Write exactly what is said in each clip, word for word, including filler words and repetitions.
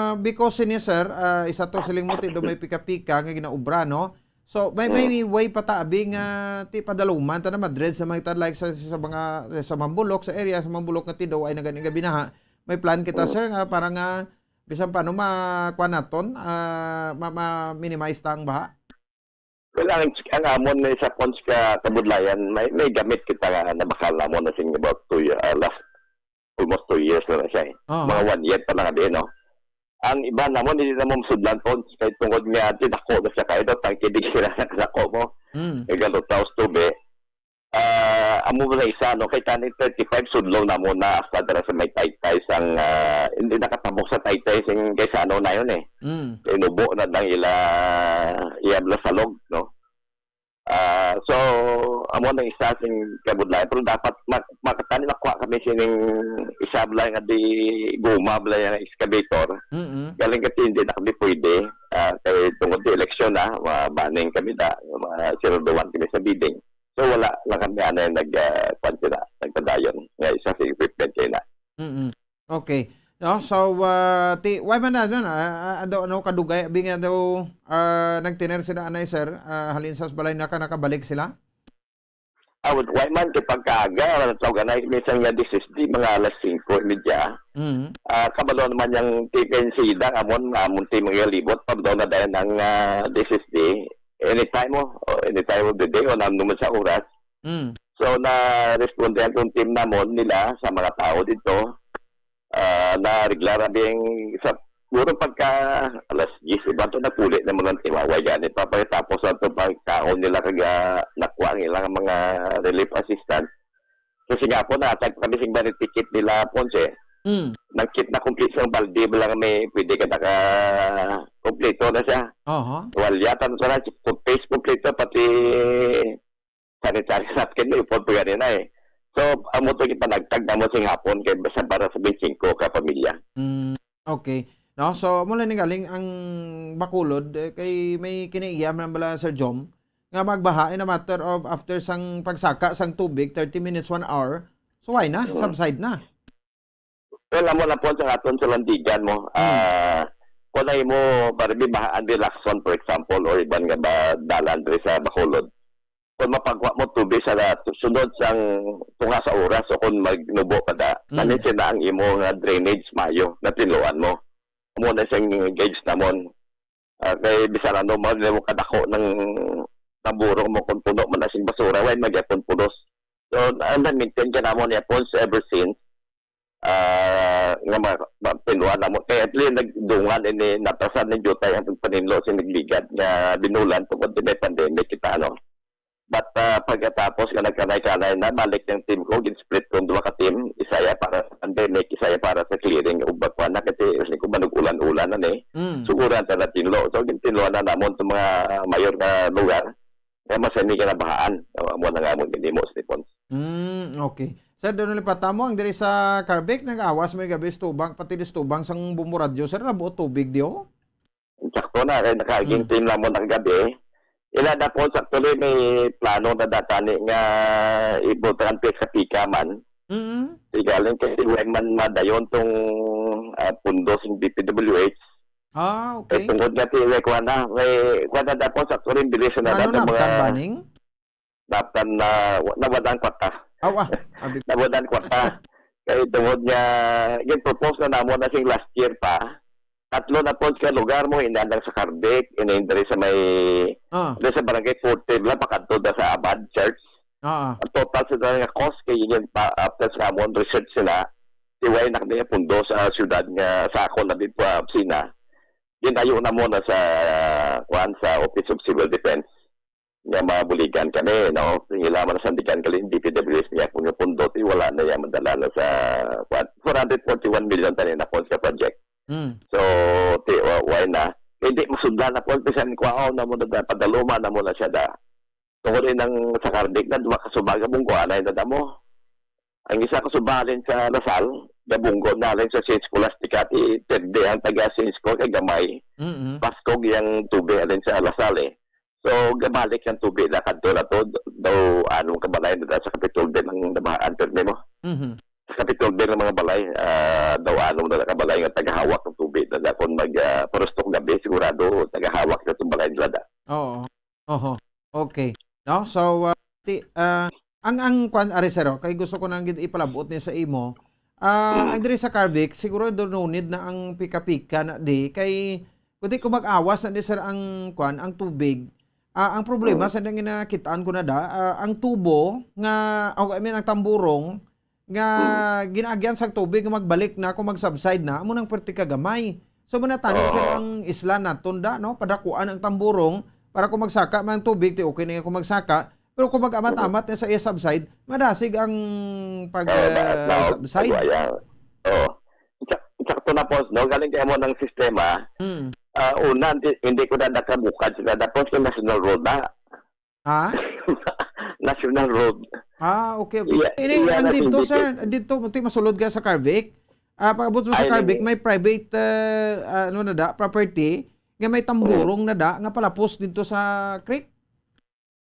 Ah, because sini, sir, ah, isa to siling mo, ti do may pika-pika nga ginaobra, no? So, may, may Hmm. way pa ta, abi, nga ti padaluman ta na madred sa mga ta, like sa, sa mga, sa Mambulok, sa area sa Mambulok nga ti do ay nagani nga binaha. May plan kita, Hmm. sir, nga para nga bisan paano ma-, kuwan naton, ah, ma-, ma-minimize ta ang baha? Well, ang, ang amon ni sa Pons ka Kabudlayan, may, may gamit kita nga nabakal namon na sing about two year, ah, last, almost two years na na siya eh. Oo. Mga one year pa lang abi, no? Ang iba namon, hindi namon masudlan, Pons, kay tungod nga, ti dako na siya kayo, daw tangke di sila na kadako mo. Mm. Nagalo taos tubi. Ah, amo na isa, no? Kay tani thirty-five sudlong namon na hasta dira sa may taytay sang, ah, hindi nakatabok sa taytay sing kay sa ano na yun eh. Mm. Kay nubo na lang ila, iya bala salog, no? Ah, so, amo na isa sing kabudlayan. Pero dapat mak-, makatani makuha kami sining isa bala nga di guma bala yung excavator. Mm-mm. Galing kasi hindi na kami pwede. Ah, kay tungod sa eleksyon na, ma-, banning kami da, ma-, siraduhan kami sa bidding. So, wala lang kami anay nag, ah, kwan sila, nagpadayon. Nga isa sa equipment kayo na. Mm-mm. Okay. No, so, ah, ti, why man na, no, ah, ah, daw, ano, kadugay, abi nga daw, ah, nagtener sila anay, sir, ah, halin sa balay na ka, nakabalik sila? Ah, wait, why man, kay pagkaaga, wala tawag anay, minsan nga D S S D, mga alas singko y media. Mm. Ah, kabalo naman yung T P N C, da, amon, amon, ti mga libot, pabdaw na dayon ang, ah, D S S D. Anytime mo, o anytime of the day, o naman sa oras. Mm. So, na-responde ang team namon nila sa mga tao dito. Ah, na-ariglar abi ang sa, siguro pagka alas diyes, iba to nagpuli na mo ng tiwaway gani pa. Pagkatapos na to pagkaon nila kag, ah, nakuha ang ilang mga relief assistance. Kasi nga po, natag kami sing bali ticket nila, Ponce. Mm. Nang kit na complete sa balde, wala nga may pwede ka naka-, kompleto na siya. Aha. Tuwalya, tan-, sa toothpaste, kompleto, pati sanitary napkin, may upod pa ganina eh. So, amo to gipanagtag namo sing hapon kay basta para sa twenty-five ka pamilya. Mm, okay. No, so, mula ni galing ang Bacolod, eh, kay may kinaiya man bala, Sir Jom, nga magbaha in a matter of after sang pagsaka sang tubig, thirty minutes, one hour. So, why na? Mm. Subside na. Well, amo na po sa aton sa Landigan mo. Hmm. Ah, kung na imo, para di bahaan di Lacson, for example, or iban nga ba dalan diri sa Bacolod. Kung mapagwa mo tubig sa la-, sunod sang tunga sa oras o kung magnubo pa da, Hmm. namin sila ang imo nga drainage mayo na tinluan mo. Amo na siyang gauge namon. Ah, kay bisan ano, mao na mo kadako ng naburong mo kung puno man na sing basura, way magyapon pulos. So, ang na-maintain ka namon niya po ever since, ah, nga ma-, ma-, pinluan namon. Kaya at least, nagdungan ini, natasan ng jutay ang pagpaninlo sa nagligad nga binulan tungod din may pandemic kita, ano. But, ah, pagkatapos nga nagkanay-kanay na, balik ng team ko, gin-split kong duha ka team, isa ya para sa pandemic, isa ya para sa clearing, ug bakwa na, kasi, kasi kung manug-ulan-ulan na ni, Mm. suguran ta na tinlo. So, gintinlo na namon sa mga mayor nga lugar, kaya masani ka nabahaan. So, amo na nga mo, hindi mo, Stephen. Mm, okay. Sir, doon ulit patamo, ang diri sa Carbec, nag-awas mo yung gabi, stubang, pati di stubang sang Bumbo Radio, sir, nabuo tubig di, oh? Sakto na, kay nakaaging Hmm. team namon nakagabi. Ila na po, actually, may plano na datani nga ibutang pika-pika man. Mm. Di galing kasi way man madayon tong, ah, pundo sa D P W H. Ah, Kay okay. tungod nga ti, way kuha na, way kuha na dapat sa actually, bilis na Ano natin na, mga tan baning? Dapat na, nawadan kwarta. Aw, ah, abi- Nawadan kwarta. Kay tungod nga, gin-propose na namo na sing last year pa, tatlo na po ka lugar mo, ina lang sa Carbec, ina yung diri sa may, Ah. diri sa barangay forty lang, pakadto na sa Abad Church. Ah, ah. Ang total sa dali nga cost kay yun pa, after sa amon research sila, tiway na kami nga pundo sa syudad nga sa akon na bit pa, Sina. Ginayo na mo na sa, kuan, sa Office of Civil Defense. Nga mabuligan kami, no? Sing ila man sandigan kali, D P W H niya kung yung pundo, ti wala na yan madala na sa, kuan, four hundred forty-one million tani na po sa project. Hmm. So, ti, wa-, why na? Hindi masudlan na po, bisan kuwaon na mo na da, padaluma na mo na siya da. Tungod din ang sa Cardic na, duha ka subaga mong kuha na yung dada mo. Ang isa ko subalin sa Lasal, gabunggo na alin sa Saint Scholastica, ti perde ang taga Saint School kay gamay. Mm-mm. Paskog yung tubig alin sa Lasal eh. So, gabalik ang tubig na kadto na to, daw anong kabalay na sa Kapitol din ang nabahaan, pirmi mo. Mhm. sa Kapitolber nga mga balay, ah, daw ano na ka balay nga tagahawak ng tubig na da, kung mag, ah, parustok gabi, sigurado tagahawak na itong balay nila da. Oo. Oho. Okay. No? So, ah, ti, ah, ang, ang kwan, ari, sir, oh, kay gusto ko nang gid ipalabot ni sa imo. Ah, Mm. ang diri sa Carvic, siguro dununid na ang pika-pika na di kay kundi kung mag-awas na di, sir, ang kwan, ang tubig. Ah, ang problema Mm. sa nang ginakitaan ko na da, ah, ang tubo nga, oh, I mean, ang tamburong nga Mm. ginaagyan sa tubig nga magbalik na kung mag-subside na, amo nang perti ka gamay. So, manatani, sir, Oo. ang isla naton da, no? Padakuan ang tamburong para kung magsaka man ang tubig, ti okay na nga kung magsaka. Pero kung mag-amat-amat na sa iya subside, madasig ang pag, Eh, ma-, ah, ma-, subside. Magwaya. Oo. Sa-, sakto na po, no? Galing kay mo ng sistema. Mm. Ah, una, hindi, hindi ko na nakabukad sila. Tapos yung national road na. Ha? National road. Ah, okay, okay. Iya, Ini, iya ang na dito, sindikit. Sir, dito, munti masulod ka sa Carvic. Ah, pag-abot mo sa Ay, Carvic, nini. may private, ah, ah, ano na da, property, nga may tamburong Mm. na da, nga palapos dito sa creek.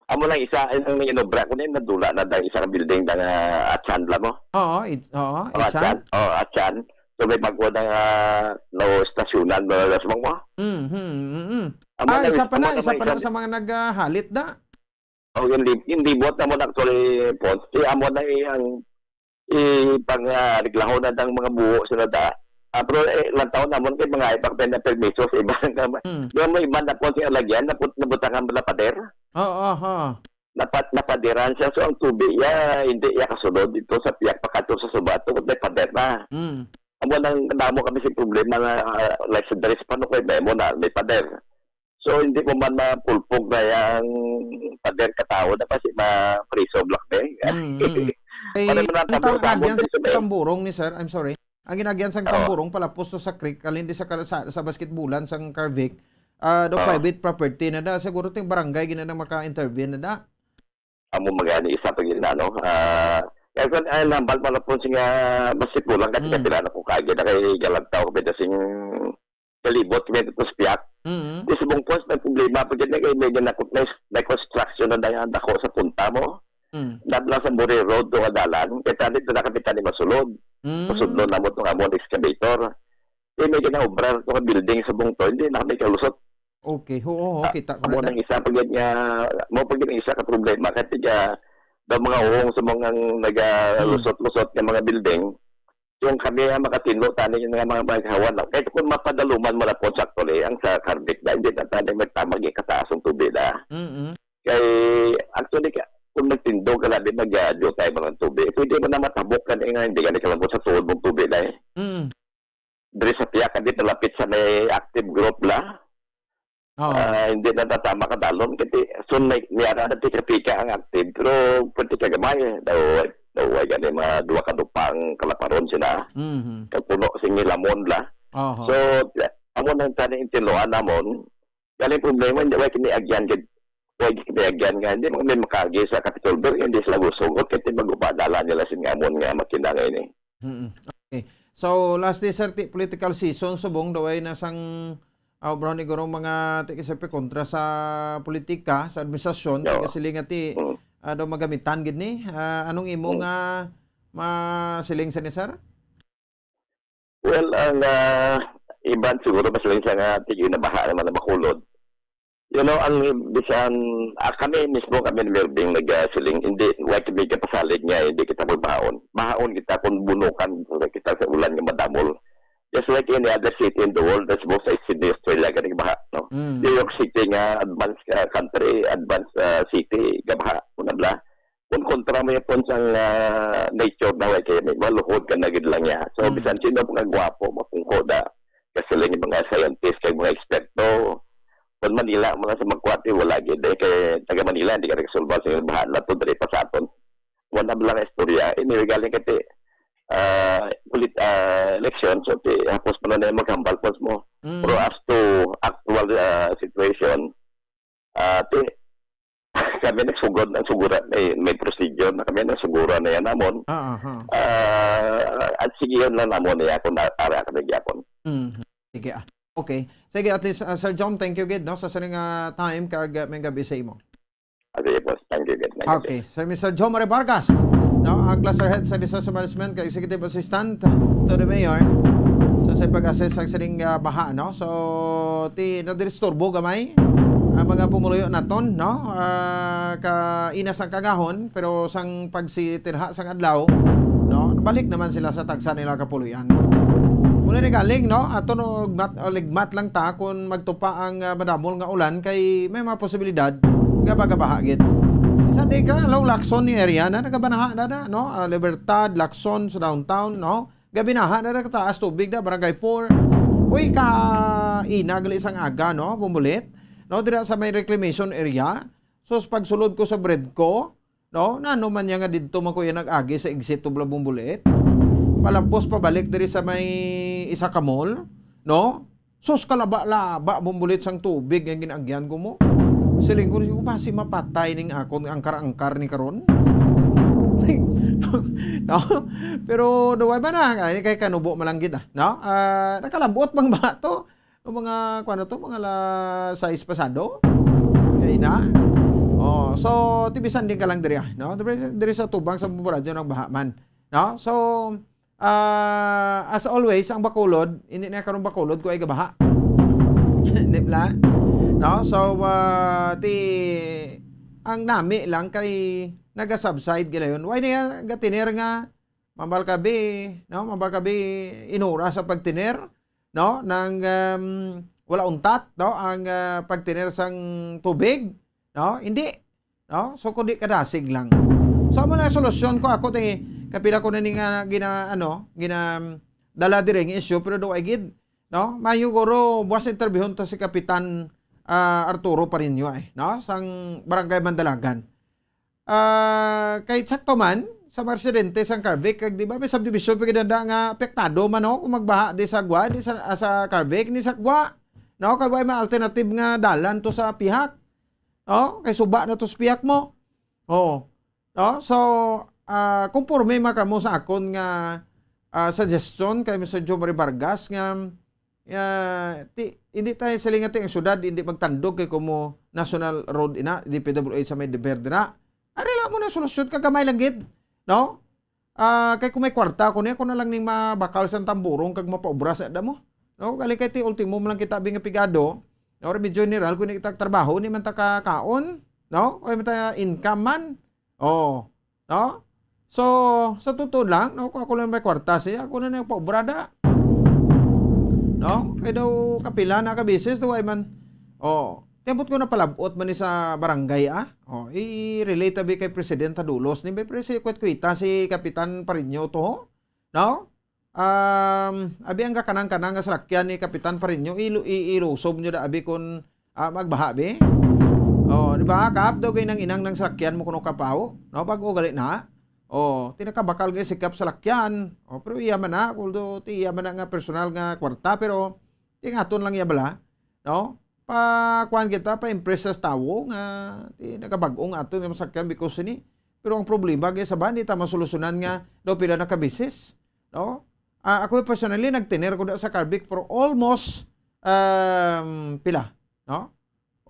Amo lang isa, ay, ang inobra ko na yun, nadula na dahil isang building na nga Atsan lang mo. Oo, it-, oo, Oh, Atsan. Atsan. Oh, Atsan. So, may bago na nga, no, stasyonan na, na sa mga. Mm, mm, mm. Amo Ah, na isa is-, pa amo na, na isa may pa na isa sa mga naghahalit da. Oh, hindi, hindi buhat na mo na actually, Pons. Di amo na iyang ipang, ah, reglahon na ang mga buho sila da. Ah, pero, eh, lang taon namon kay mga ipang pena permiso sa iba nga ma-, Mm. di mo iba na po siya lagyan, naput-, nabutangan mo na pader. Oo, aha. Napat-, napaderan siya. So, ang tubig, ya, hindi ya kasulod dito sa piyak pakato sa suba, tungod may pader na. Mm. Amo nang damo kami sa problema na, ah, like sa dress pa, no, kay may mo na, may pader. So, hindi ko man mapulpog na yang pader ka tao na kasi ma-, mapriso black na eh. Mm, mm. Para Ay, man ang ang tabo-tabo tawag yan din sa sa may tamburong ni sir, I'm sorry. Ang ginagyan sang Oo. tamburong pala pusto sa creek, alin di sa kar-, sa, sa basketbulan sang Carvic, ah, do Oo. private property na da. Siguro ting barangay gina na maka-intervene na da. Amo magani isa pa gid na, no? Ah, kaya kun, ay, nambal pala po siya nga basketbulan kasi Mm. kapila na po kagi na kay galantaw, kapila sing kalibot kami dito sa piyak. Mm. Di subong po, may problema po dyan, kay may ginakot na, may construction na dahil ang dako sa punta mo. Mm. Nabla sa Buri Road, doon nga dalan, kaya tani doon na kami tani masulod. Mm. Masulod na mo itong amon excavator. Di may ginaobra itong building sa bungto, hindi na kami kalusot. Okay, oo, oo, Ah, kita ko amo na. nang isa pa gid nga, mo pa gid ang isa ka problema, kasi ka, daw mga uong sa mga Mm. nagalusot-lusot nga mga building, yung kami ang makatinlo tani yung mga, mga maghawan na. Kahit kung mapadaluman mo na po sa actually, ang sa Carvic na, hindi na tani magtamag yung kataas ang tubig na. Mm-mm. Kay, actually, ka-, kung nagtindog ka labi, mag-, ah, jutay mo ng tubig, pwede mo na matabok ka na yung hindi ka nakalabot sa tuod mong tubig na eh. Mm. Diri sa piyak, hindi malapit sa may active group na. Oo. Ah, hindi na tatama ka dalon. Kasi, so, may, may ara na pika-pika ang active, pero pwede ka gamay. Daw, daw, ay gani, mga duwa ka dupang kalaparon sila. Mhm. Kag puno, sing lamon la. Oho. So, amo nang tani intinuan namon. Galing problema, hindi, way kami agyan, kay, way kami agyan nga, hindi mo kami makagi sa Capitol Building, hindi sila gusugot, kay mag-upadala nila sin ngamon nga makina nga ini. Mm. Okay. So, lastly, sir, ti political season, subong daw ay nasang, ah, obra ni guro mga ti, siyempre, kontra sa politika, sa administrasyon, ti Oo. kasi nga ti, Mm. ah, daw magamitan gid ni. Ah, anong imo Mm. nga masiling sa ni, sir? Well, ang, ah, iban siguro mas lang sa nga tigil na baha naman na makulod. You know, ang bisan, ah, kami mismo, kami ni Melvin nagasiling, hindi, wa kami kapasalig nga, hindi kita magbahaon. Bahaon kita kung bunukan kita sa ulan nga madamol. Just like any other city in the world, that's both sa Sydney, Australia, ganing baha, no? Mm. New York City nga advanced, ah, country, advanced, ah, city, gabaha, una bla. Kung kontra mo yapon sang, ah, nature na way kay may maluhod ka na gid lang niya. So, Mm. bisan sino pa nga gwapo, mapungko na. Kasi lang yung mga scientist, kay mga eksperto. Kung Manila mo na sa magkwati, wala gid eh. Kay taga Manila, hindi ka nagsulba sa inyong bahala to, dali pa sa aton. Wala mo lang istorya. Anyway, galing kati, ah, ulit, ah, election, so, ti, hapos pa na na yung maghambal, pos mo. Mm. Pero as to actual, ah, situation, ah, ti, kami nagsugod, ang suguran, may, may procedure na kami, nagsuguran na yan namon. Ah, aha. Ah, at sige yun lang namon niya kung na-, ara ka na gyapon. Mhm. Sige, ah. Okay. Sige, at least, ah, Sir John, thank you gid, no, sa sining, ah, time kag, ah, may gabi sa imo. Ah, sige po. Thank you gid. May gabi. Okay. Sir, Mister John Marie Vargas, no, ang cluster head sa disaster management kag executive assistant to the mayor sa, sa pag-assess sa sining, ah, baha, no? So, ti nadisturbo gamay ang mga pumuluyo naton, no? Ah, ka ina sang kagahon, pero sang pagsitirha sang adlaw, no, balik naman sila sa tagsa nila kapuloy-an. Muna ni galing, no? Ato no, mat, ligmat lang ta kung magtupa ang, ah, madamol nga ulan kay may mga posibilidad nga bagabaha gid. Sa di ka, law Lacson ni area na nagabanaha na, na, no? Ah, Libertad, Lacson sa downtown, no? Gabinaha na nagtaas tubig na, Barangay four. Uy, ka ina gali sang aga, no? Bumulit, no? Dira sa may reclamation area. So, sa pagsulod ko sa Bredco, no? Nano man niya nga didto man ko yan nag-agi sa exit of Labong Bulit. Palampos pabalik diri sa may isa ka mall, no? Sus, kalaba-laba, bumbulit sang tubig nga gin-agyan ko mo. Siling ko, "Ko basi mapatay ning akon angkar-angkar ni karon." No? Pero duway ba na? Ay, kay kanubo man lang gid, ah, no? Ah, nakalabot bang ba to? O mga, kuwan na to, mga alas sais pasado? Kaya na? Oh, so, tibisan din ka lang diri, ah, no? Diri, diri sa tubang sa Buradyo ng Bahaman, no? So, ah, as always, ang Bacolod, hindi na karon Bacolod ko ay gabaha. Di ba? No? So, ah, ti, ang nami lang kay naga-subside gila yun. Why na gatiner nga mambal kabi, no? Mambal kabi inura sa pagtiner, no? Nang, um, wala untat, no? Ang, ah, pagtiner sang tubig, no? Hindi, no? So, kundi kadasig lang. So, amo na solusyon ko ako, ti, kapila ko na ni nga gina, ano, gina, dala diri nga issue, pero do I gid, no? Mayo guro, buwas interviewon ta si Kapitan, ah, Arturo Parinyo, eh, no? Sang Barangay Mandalagan. Ah, kay sakto man, sa mga residente sang Carvic, kag di ba may subdivision pa gid nga apektado man, no? Kung magbaha di sa Gua, di sa, ah, sa Carvic, ni sa Gua, no? Kay wala may alternative nga dalan to sa pihak. Oh, kay suba na to sa pihak mo. Oo. No? So, ah, konforme man kamo sa akon nga, ah, suggestion kay Mister Jomari Vargas nga, ah, ti, hindi tayo siling nga ti ang syudad, hindi magtandog kay kumo national road ina, D P W H sa may deber dira. Ari lang mo na solusyon, kagamay lang gid, no? Ah, kay kung may kwarta ko niya, ko na lang ning mabakal sa tamburong kag mapaubra sa damo. No, gali kay ti ultimo man lang kita bi nga pigado. No, medyo general ko ni kita trabaho, ni man ta ka kaon, no? O man ta income man. Oh, no? So, sa totoo lang, no, kung ako lang may kwarta siya, ako na nang paubra da. No? Kay daw kapila na ka beses daw ay man. Oh, tiabot ko na palabot man ni sa barangay, ah. Oh, i-relate tabi kay President Tadulos. Ni may presi kwit-kwita si Kapitan Parinyo to, ho? No? Um, abi ang kakanang-kanang nga salakyan ni Kapitan Parinyo, ilu-, i-, ilusob nyo da abi kun, ah, magbaha, bi? Oh, di ba? Kaap daw gay nang inang nang salakyan mo kuno kapaw, no? Pag ugali na. Oh, tinakabakal gay sikap salakyan. Oh, pero iya man na, kuldo, ti iya man na nga personal nga kwarta, pero tingaton lang iya bala, no? Pa, kuwan kita, pa impress sa tawo nga ti nagabag-o nga ato nga masakyan because sini. Pero ang problema, gay sa ba, di ta masolusyonan nga daw pila na ka beses, no? Ah, ako personally, nagtiner ko da sa Carvic for almost, um, pila, no?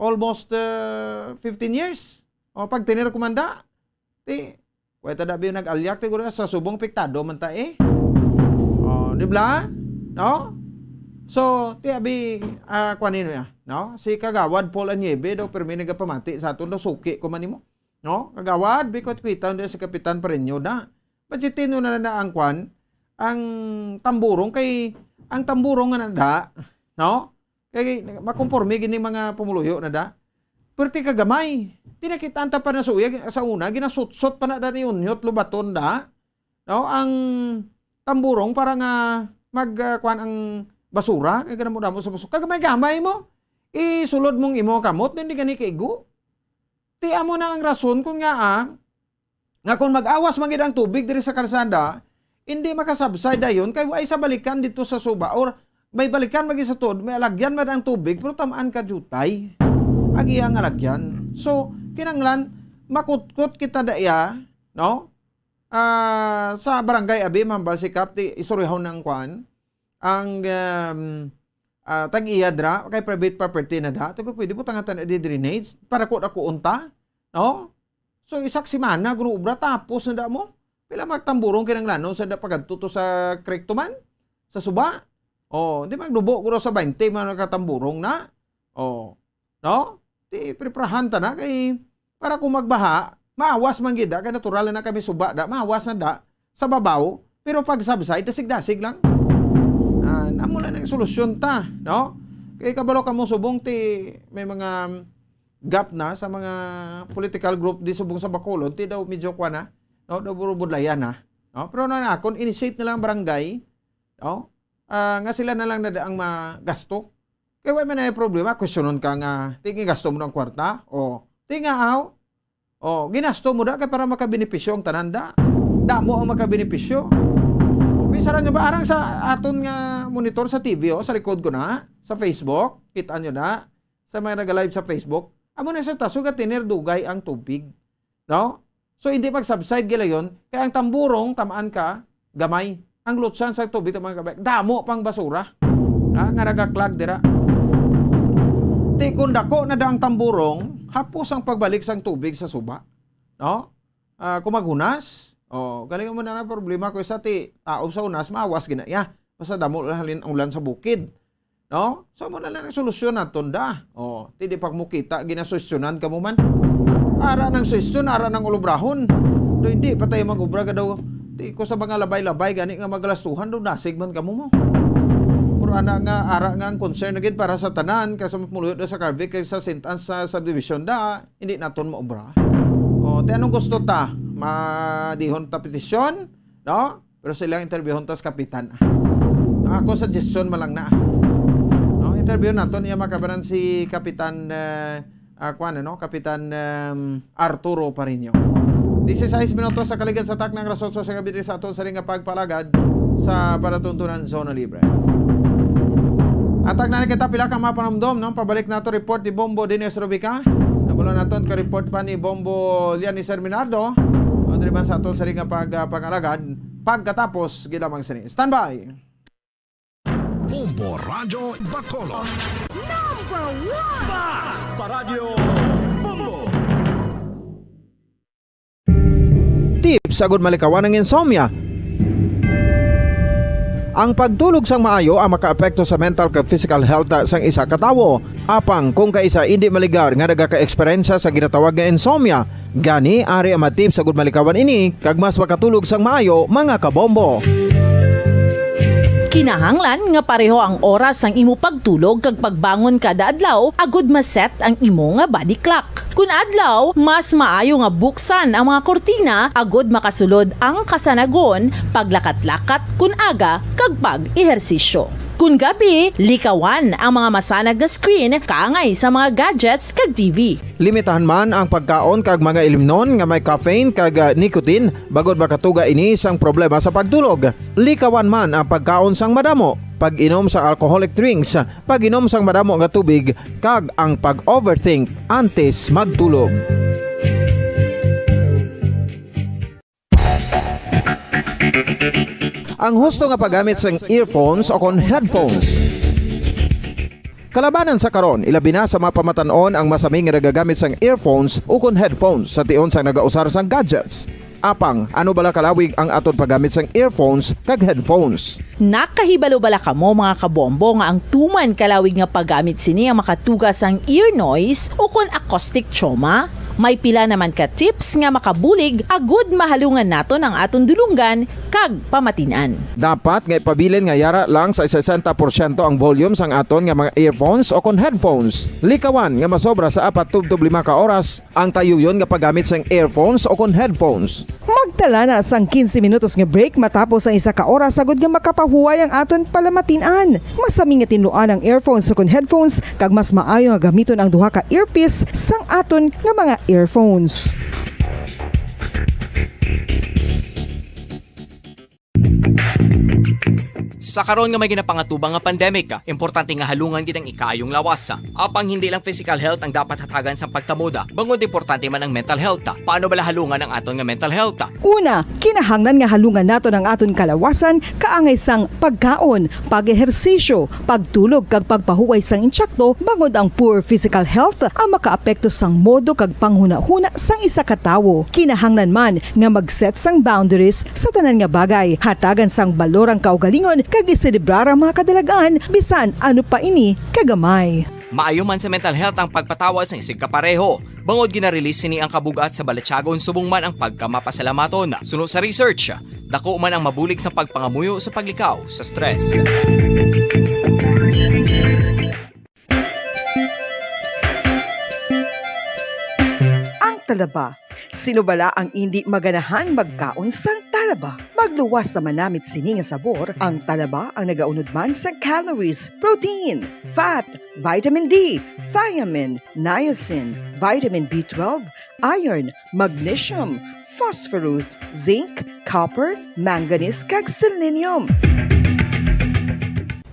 Almost, uh, fifteen years. O, pagtiner ko man da, ti, kuwenta da biyo nag-alyak, ti, guro, sa subong piktado man ta, eh. O, di ba? No? So, ti, abi, ah, kuwan nino ya, no? Si Kagawad Paul Aniebe daw, pirmi nagapamati sa aton, daw suki ko man nimo. No? Kagawad, bikot kwita, hindi si Kapitan Parinyo na. Budgetin na na ang kwan, ang tamburong kay, ang tamburong nga nanda, no? Kay makonforme gini mga pumuluyo na da. Perti kagamay. Tinakitaan ta pa na suya, sa una, ginasutsot pa na da ni Unyot Lubaton da. No? Ang tamburong para nga mag, ah, kwan ang basura, kay ganamo-damo sa basura. Kagamay-gamay mo, isulod mong imo kamot, hindi gani kaigo. Ti amo na ang rason kung nga, ah, nga kung mag-awas man gid ang tubig diri sa kalsada, hindi makasubside dayon kay way sa balikan dito sa suba or may balikan man gid sa tuod, may alagyan man ang tubig pero tamaan ka jutay ang iya nga alagyan. So, kinanglan makutkot kita daya, no? Ah, sa barangay abi man ba si Kap, ti istoryahon ang kwan, ang, um, ah, tag-iya dira kay private property na da. Tugo pwede mo tangatan di drainage para ko ako unta, no? So, isak semana, guro obra, tapos na da mo. Pila magtamburong kinahanglanon sa da pagadto to sa Creek to man? Sa suba? Oh, di magdubo guro sa twenty man nakatamburong na. Oh, no? Di preparahan ta na kay para kung magbaha, maawas man gid da, kay natural na kami suba da, maawas na da sa babaw, pero pag subside, dasig-dasig lang. Ah, amo lang ang solusyon ta, no? Kay kabalo kamo subong ti may mga gap na sa mga political group di subong sa Bacolod, ti daw medyo kwa na, no? Daw puro budlayan na, no? Pero na, na, kung initiate na lang ang barangay, no? Ah, nga sila na lang na ang magasto. Kay wa man na problema, questionon ka nga, ti gasto mo ng kwarta? O, ti nga aw? O, ginasto mo da kay para makabenepisyo ang tanan da. Damo ang makabenepisyo. Pisaran nyo ba, arang sa aton nga monitor sa T V, o, sa likod ko na, sa Facebook, kita nyo na, sa mga nag-live sa Facebook, amo na sa taas, sugat tiner dugay ang tubig. No? So, hindi mag-subside gilayon, kay ang tamburong, tamaan ka, gamay. Ang lutsan sa tubig, tamaan ka, gamay. Damo pang basura. Ha? Nga nagaklag dira. Ti kung dako na da ang tamburong, hapos ang pagbalik sang tubig sa suba. No? Ah, kung maghunas, oh, galing mo na na problema ko sa ti, tao sa hunas, maawas gina. Ya, basta damo lang halin ang ulan sa bukid. No? So, mo na lang ang solusyon naton da. Oh, ti di pag mukita, ginasolusyonan ka mo man. Ara ng solusyon, ara ng ulubrahon. Do hindi pa tayo mag-ubra ka daw. Ti ko sa mga labay-labay, gani nga maglastuhan, do nasig man ka mo mo. Pero ana nga, ara nga ang concern na gid para sa tanan, kay sa muluyo do sa Carvic, kay sa Saint Ann sa subdivision da, hindi naton maobra. Oh, ti anong gusto ta? Madihon ta petisyon? No? Pero sila ang interviewon tas kapitan. Ang ako suggestion man lang na. No, interview naton iya makabanan si Kapitan, eh, ah, kuwan, ano? Kapitan, em, Arturo Pariño. Dieciséis minutos sa kaligid sa taknang alas otso sa gabi diri sa aton sa nga pagpalagad sa palatuntunan Zona Libre. Atag na kita pila ka mapanumdom, no? Pabalik nato report ni Bombo Dennis Rubica. Nabulo naton ka report pa ni Bombo Lianis Seminardo. Ang driban sa aton sa nga pag, ah, pangalagad. Pagkatapos, gid lamang sini. Standby! Bombo Radyo Bacolod. Number one! Basta Radyo Bombo! Tips agud malikawan ang insomnia. Ang pagtulog sang maayo ang makaapekto sa mental kag physical health sang isa ka tawo. Apang kung kaisa indi maligar nga nagaka-eksperyensya sa ginatawag nga insomnia, gani ari ang mga tips agud malikawan ini kag mas makatulog sang maayo, mga kabombo. Kinahanglan nga pareho ang oras sang imo pagtulog kag pagbangon kada adlaw agud ma-set ang imo nga body clock. Kun adlaw, mas maayo nga buksan ang mga kurtina agud makasulod ang kasanagon, paglakat-lakat kun aga, kag pag-ehersisyo. Kun gabi, likawan ang mga masanag nga screen kaangay sa mga gadgets kag T V. Limitahan man ang pagkaon kag mga ilimnon nga may caffeine kag, ah, nicotine, bangod makatuga ini sang problema sa pagtulog. Likawan man ang pagkaon sang madamo, pag-inom sa alcoholic drinks, pag-inom sang madamo nga tubig, kag ang pag-overthink antes magtulog. Ang husto nga paggamit sang earphones o kon headphones. Kalabanan sa karon, ilabi na sa mga pamatan-on ang masami nga nagagamit sang earphones o kon headphones sa tion sang nagausar sang gadgets. Apang, ano bala kalawig ang aton paggamit sang earphones kag headphones? Nakahibalo bala kamo, mga kabombo, nga ang tuman kalawig nga paggamit sini ang makatuga sang ear noise o kon acoustic trauma? May pila naman ka tips nga makabulig agud mahalungan naton ang aton dulonggan kag pamatin-an. Dapat nga ipabilin nga yara lang sa sesenta porsyento ang volume sang aton nga mga earphones o kon headphones. Likawan nga masobra sa apat tubtob lima ka oras ang tayuyon nga paggamit sang earphones o kon headphones. Magtala na sang quince minutos nga break matapos ang isa ka oras agud nga makapahuway ang aton palamatin-an. Masami nga tinluan ang earphones o kon headphones, kag mas maayo nga gamiton ang duha ka earpiece sang aton nga mga earphones. Sa karon nga may ginapangatubang nga pandemic, importante nga halungan gid ang ikaayong lawas. Apang hindi lang physical health ang dapat hatagan sang pagtamod, bangod importante man ang mental health. Paano bala halungan ang aton nga mental health? Una, kinahanglan nga halungan naton ang aton kalawasan kaangay sang pagkaon, pag-ehersisyo, pagtulog kag pagpahuway sang insakto, bangod ang poor physical health ang makaapekto sang modo kag panghunahuna sang isa ka tawo. Kinahanglan man nga mag-set sang boundaries sa tanan nga bagay, hatagan sang balor ang kaugalingon, kag iselebrar ang mga kadalagan, bisan ano pa ini kagamay. Maayo man sa mental health ang pagpatawad sang isigkapareho, bangod gina-release sini ang kabug-at sa balatyagon subong man ang pagkamapasalamaton. Suno sa research, dako man ang mabulig sa pagpangamuyo sa paglikaw sa stress. Ang talaba. Sino bala ang indi maganahan magkaon sang talaba? Magluwas sa manamit sini nga sabor, ang talaba ang nagaunod man sa calories, protein, fat, vitamin D, thiamine, niacin, vitamin B twelve, iron, magnesium, phosphorus, zinc, copper, manganese, kag selenium.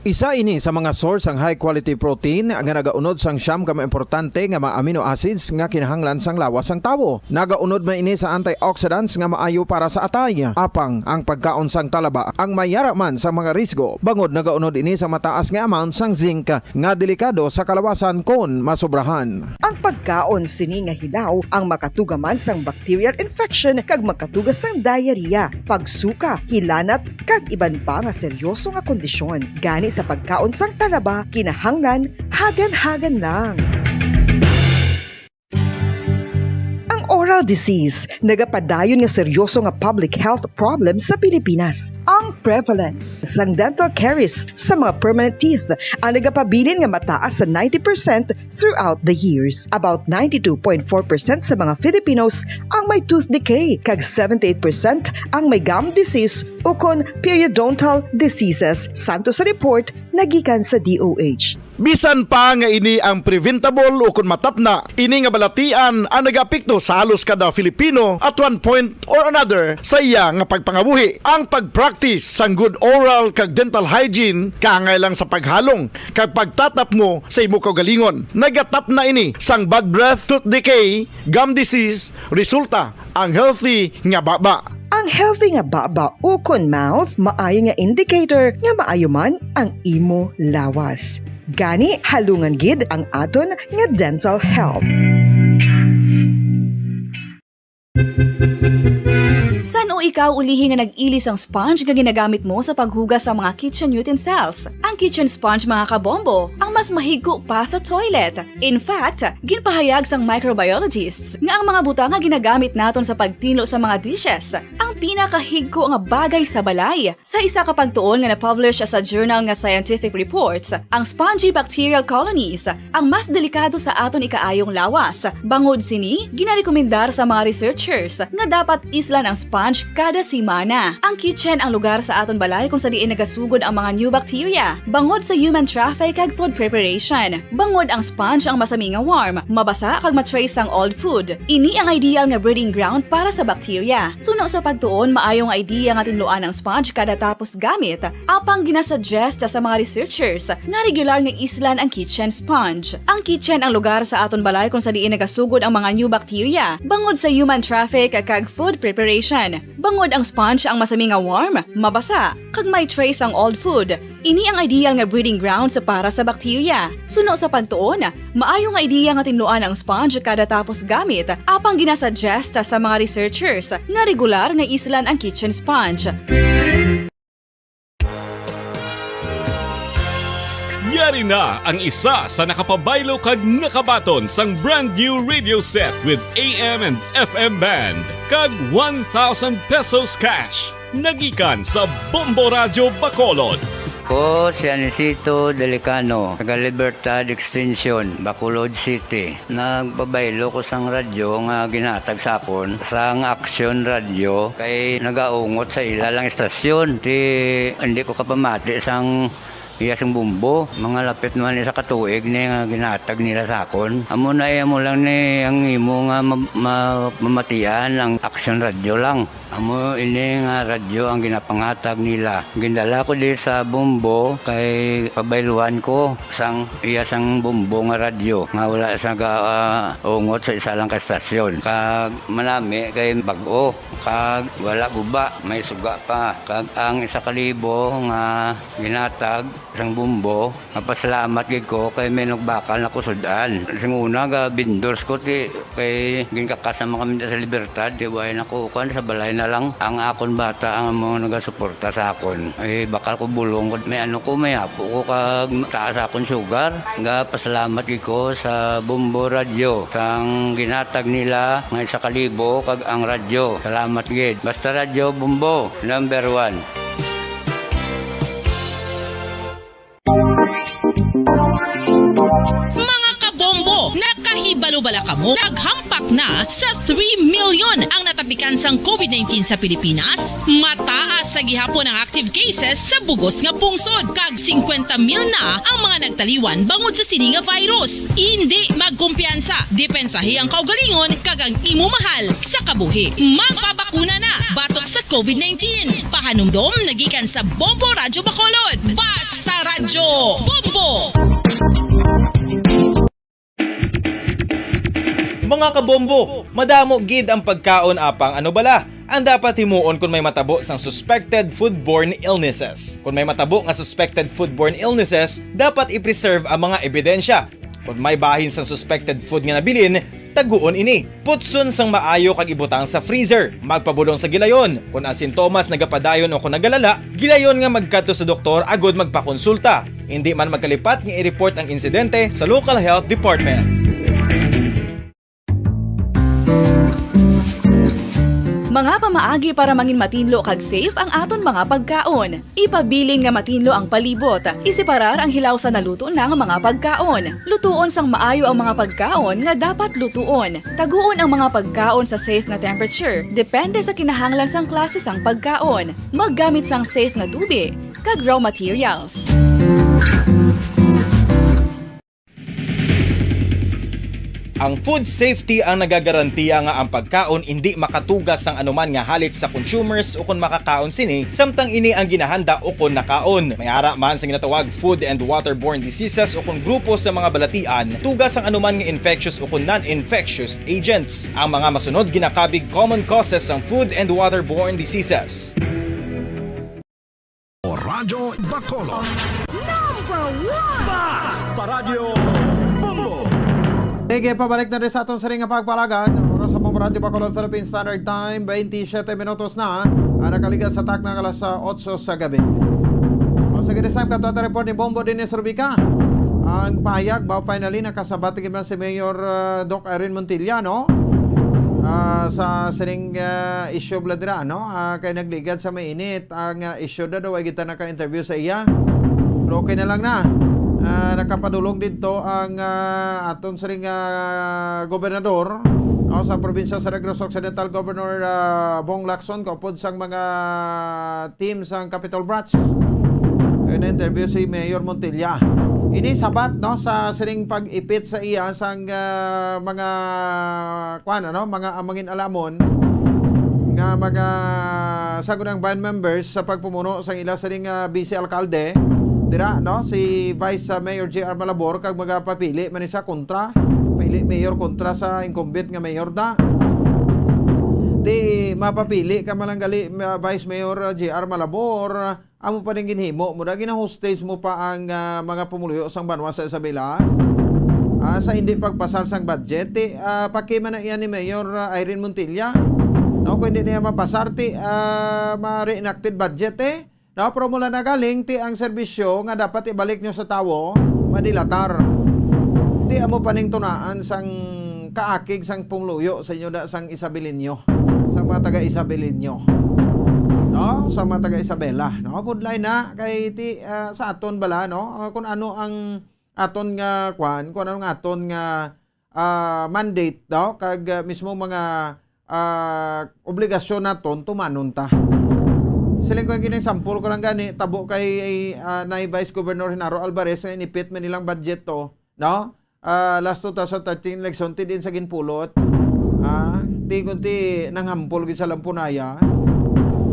Isa ini sa mga source sang high quality protein nga nagaunod sang siyam ka mga importante nga mga amino acids nga kinahanglan sang lawas sang tawo. Nagaunod man ini sa antioxidants nga maayo para sa atay. Apang ang pagkaon sang talaba ang may yara man sa mga risgo, bangod nagaunod ini sa mataas nga amount sang zinc nga delikado sa kalawasan kon masobrahan. Ang pagkaon sini nga hilaw ang makatuga man sang bacterial infection kag magkatuga sang diarrhea, pagsuka, hilanat, kag iban pa nga seryoso nga kondisyon. Gani sa pagkaon sang talaba, kinahanglan hagan-hagan lang. Ang oral disease nagapadayon nga seryoso nga public health problem sa Pilipinas. Ang prevalence sang dental caries sa mga permanent teeth ang nagapabilin nga mataas sa ninety percent throughout the years. About ninety-two point four percent sa mga Filipinos ang may tooth decay, kag seventy-eight percent ang may gum disease ukon periodontal diseases, santo sa report nagikan sa D O H. Bisan pa nga ini ang preventable ukon matapna, ini nga balatian ang nagaapekto sa halos kada Filipino at one point or another sa iya nga pagpangabuhi. Ang pag-practice sang good oral kag dental hygiene kaangay lang sa paghalong kag pagtatapmo sa imo kaugalingon. Nagatapna ini sang bad breath, tooth decay, gum disease, resulta ang healthy nga baba. Ang healthy nga baba ukon mouth maayo nga indicator nga maayo man ang imo lawas. Gani, halungan gid ang aton nga dental health. San-o ikaw ulihi nga nag-ili sang sponge nga ginagamit mo sa paghugas sa mga kitchen utensils? Ang kitchen sponge, mga kabombo, ang mas mahigko pa sa toilet. In fact, ginpahayag sang microbiologists nga ang mga butang nga ginagamit naton sa pagtinlo sa mga dishes ang pinakahigko nga bagay sa balay. Sa isa ka pagtuon nga na-publish sa journal nga Scientific Reports, ang spongy bacterial colonies ang mas delikado sa aton ikaayong lawas. Bangod sini, ginarekomendar sa mga researchers nga dapat islan ang sponge kada semana. Ang kitchen ang lugar sa aton balay kung sa diin nagasugod ang mga new bacteria, bangod sa human traffic kag food preparation. Bangod ang sponge ang masami nga warm, mabasa kag ma-trace ang old food. Ini ang ideal nga breeding ground para sa bacteria. Suno sa pagtuon, maayo nga idea nga tinluan ang sponge kada tapos gamit. Apang ginasuggest sa mga researchers nga regular nga islan ang kitchen sponge. Ang kitchen ang lugar sa aton balay kung sa diin nagasugod ang mga new bacteria, bangod sa human traffic kag food preparation. Bangod ang sponge ang masami nga warm, mabasa, kag may trace ang old food. Ini ang ideal nga breeding grounds para sa bacteria. Suno sa pagtuon, maayo nga idea nga tinluan ang sponge kada tapos gamit, apang ginasuggest sa mga researchers nga regular nga islan ang kitchen sponge. Yari na ang isa sa nakapabaylo kag nakabaton sang brand new radio set with A M and F M band kag one thousand pesos cash. Nagikan sa Bombo Radyo Bacolod. Ko si Anisito Delicano, taga Libertad Extension, Bacolod City. Nagpabaylo ko sang radyo nga ginhatag sa akon sang Aksyon Radyo kay nagaungot sa ila lang istasyon. Ti, hindi ko kapamati sang iya sing bumbo. Mga lapit man isa ka tuig ni nga ginhatag nila sa akon. Amo na iya mo lang ni ang imo nga ma-, ma-, mamatian ang Aksyon Radyo lang. Amo ini nga radyo ang ginapangatag nila. Gindala ko di sa Bombo kay pabayluhan ko sang iya sang Bombo nga radyo nga wala sa ga-, ah, ungot sa isa lang ka estasyon. Kag manami kay bag-o, kag wala guba, may suga pa. Kag ang isa ka libo nga ginatag sang Bombo, mapasalamat gid ko kay may nagbakal na kusud-an. Sing una, ga vendors ko, ti, kay ginkakas naman kami sa Libertad, ti, way na ko, kuwan, sa balay na lang. Ang akon bata ang amo nagasuporta sa akon. Ay, bakal ko bulong, may ano ko, may apo ko, kag taas akon sugar. Ga pasalamat gid ko sa Bombo Radyo, sang ginatag nila nga isa ka libo, kag ang radyo. Salamat gid. Basta Radyo Bombo, number one. Mga kabombo, nakahibalo bala kamo? Naghampak na sa three million ang natapikan sang covid nineteen sa Pilipinas. Mataas sa gihapon ang active cases sa bugos nga pungsod, kag singkwenta mil na ang mga nagtaliwan bangod sa sini nga virus. Indi magkumpiyansa, depensahi ang kaugalingon kag ang imo mahal sa kabuhi. Magpabakuna na batok sa covid nineteen. Pahanumdom nagikan sa Bombo Radyo Bacolod. Basta Radyo Bombo! Mga kabombo, madamo gid ang pagkaon, apang ano bala ang dapat himuon kon may matabo sang suspected foodborne illnesses? Kon may matabo nga suspected foodborne illnesses, dapat i-preserve ang mga ebidensya. Kon may bahin sang suspected food nga nabilin, taguon ini. Putson sang maayo kag ibutang sa freezer. Magpabulong sa gilayon. Kon ang sintomas nagapadayon o kon nagalala, gilayon nga magkadto sa doktor agud magpakonsulta. Indi man magkalipat nga i-report ang insidente sa local health department. Mga pamaagi para mangin matinlo kag safe ang aton mga pagkaon. Ipabilin nga matinlo ang palibot. Iseparar ang hilaw sa naluto na nga mga pagkaon. Lutuon sang maayo ang mga pagkaon nga dapat lutuon. Taguon ang mga pagkaon sa safe nga temperature, depende sa kinahanglan sang klase sang pagkaon. Maggamit sang safe nga tubi kag raw materials. Ang food safety ang nagagarantiya nga ang pagkaon indi makatugas sang anuman nga halit sa consumers ukon makakaon sini, samtang ini ang ginahanda ukon nakaon. May ara man sa ginatawag food and waterborne diseases ukon grupo sa mga balatian, tugas sang anuman nga infectious ukon non-infectious agents. Ang mga masunod ginakabig common causes sang food and waterborne diseases. O Radyo Bacolod. Number one! Basta Radyo Bombo! Sige, pabalik na rin sa aton siring nga pagpalagad. Oras sa Bombo Radyo Bacolod, Philippine Standard Time, twenty-seven minutos na. Ang nakaligas sa takna nga alas, ah, otso sa gabi. O, sige, this time, kato ang report ni Bombo Dennis Rubica. Ang pahayag, ba, finally, nakasabat gid man si Mayor, ah, Doc Irene Montilla, no? Ah, sa siring, ah, issue bala dira, no? Ah, kay nagligad sa mainit ang, ah, issue na daw, ay kita naka-interview sa iya. Pero okay na lang na. Ah, nakapadulong dito ang, ah, aton siring, ah, gobernador, no, sa probinsya sa Negros Occidental, Governor, ah, Bong Lacson, kaupod sang mga team sang Capitol Branch. Kay na-interview si Mayor Montilla. Ini sabat, no, sa siring pag-ipit sa iya sang, ah, mga, kuan, ano, mga amangin alamon nga mga sagunang band members sa pagpumuno sang ila siring, ah, vice alkalde dira, no, si Vice, ah, Mayor J R Malabor, kag magapapili man ni sa kontra, pili mayor kontra sa incumbent nga mayor da. Di mapapili ka man lang gali, ah, Vice Mayor, ah, J R Malabor, amo pa ning ginhimo mo da, gina-hostage mo pa ang, ah, mga pumuluyo sang banwa sa Isabela, ah, sa hindi pagpasar sang budget. Ti, ah, paki man na iya ni Mayor, ah, Irene Montilla. No, kung hindi niya mapasar, ti, ah, ma-reenacted budget, eh. No, pero mula na galing, ti ang serbisyo nga dapat ibalik nyo sa tawo, madilatar. Ti amo pa ning tunaan sang kaakig sang pumuluyo sa inyo da sang Isabeleño, sang mga taga Isabeleño. No? Sa mga taga Isabela, no? Budlay na kay ti, ah, sa aton bala, no? Ah, kung ano ang aton nga kwan, kung ano ang aton nga, ah, mandate daw kag, ah, mismo mga, ah, obligasyon naton tumanon ta. Siling ko ang ginasampol ko lang gani, tabo kay, ah, nay Vice Governor Genaro Alvarez nga inipit man nilang budget to, no? Ah, last two thousand thirteen election, ti din sa ginpulot. Ah, ti kunti nanghampol gid sa lampunaya.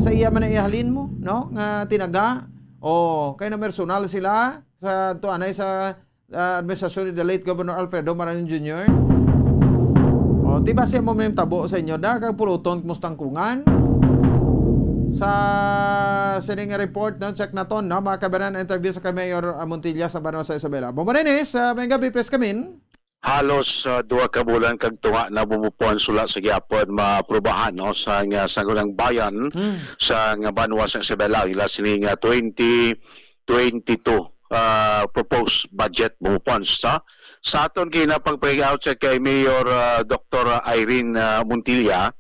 Sa iya man ang ihalin mo, no? Nga tinaga. O, kay namersonal sila sa tuanay sa, ah, administrasyon ni the late Governor Alfredo Marañon Junior. O, di ba siya mo may tabo sa inyo da? Kag puluton, kumusta ang kungan? Sa sining report, no? Check naton, no? Mga kabanan, interview sa kay Mayor, ah, Montilla sa Banwa sa Isabela. Bombo Dennis, ah, may gabi, please come in. Halos, ah, duha ka bulan kag tunga na bumupo ang sula sa gihapon maaprubahan, no, sa nga Sangguniang Bayan Hmm. sa nga banwa sa Isabela, ila sini nga twenty twenty-two, ah, proposed budget bumupo sa, sa aton kina pagpag-out sa kay Mayor, ah, Doktor Irene, ah, Montilla,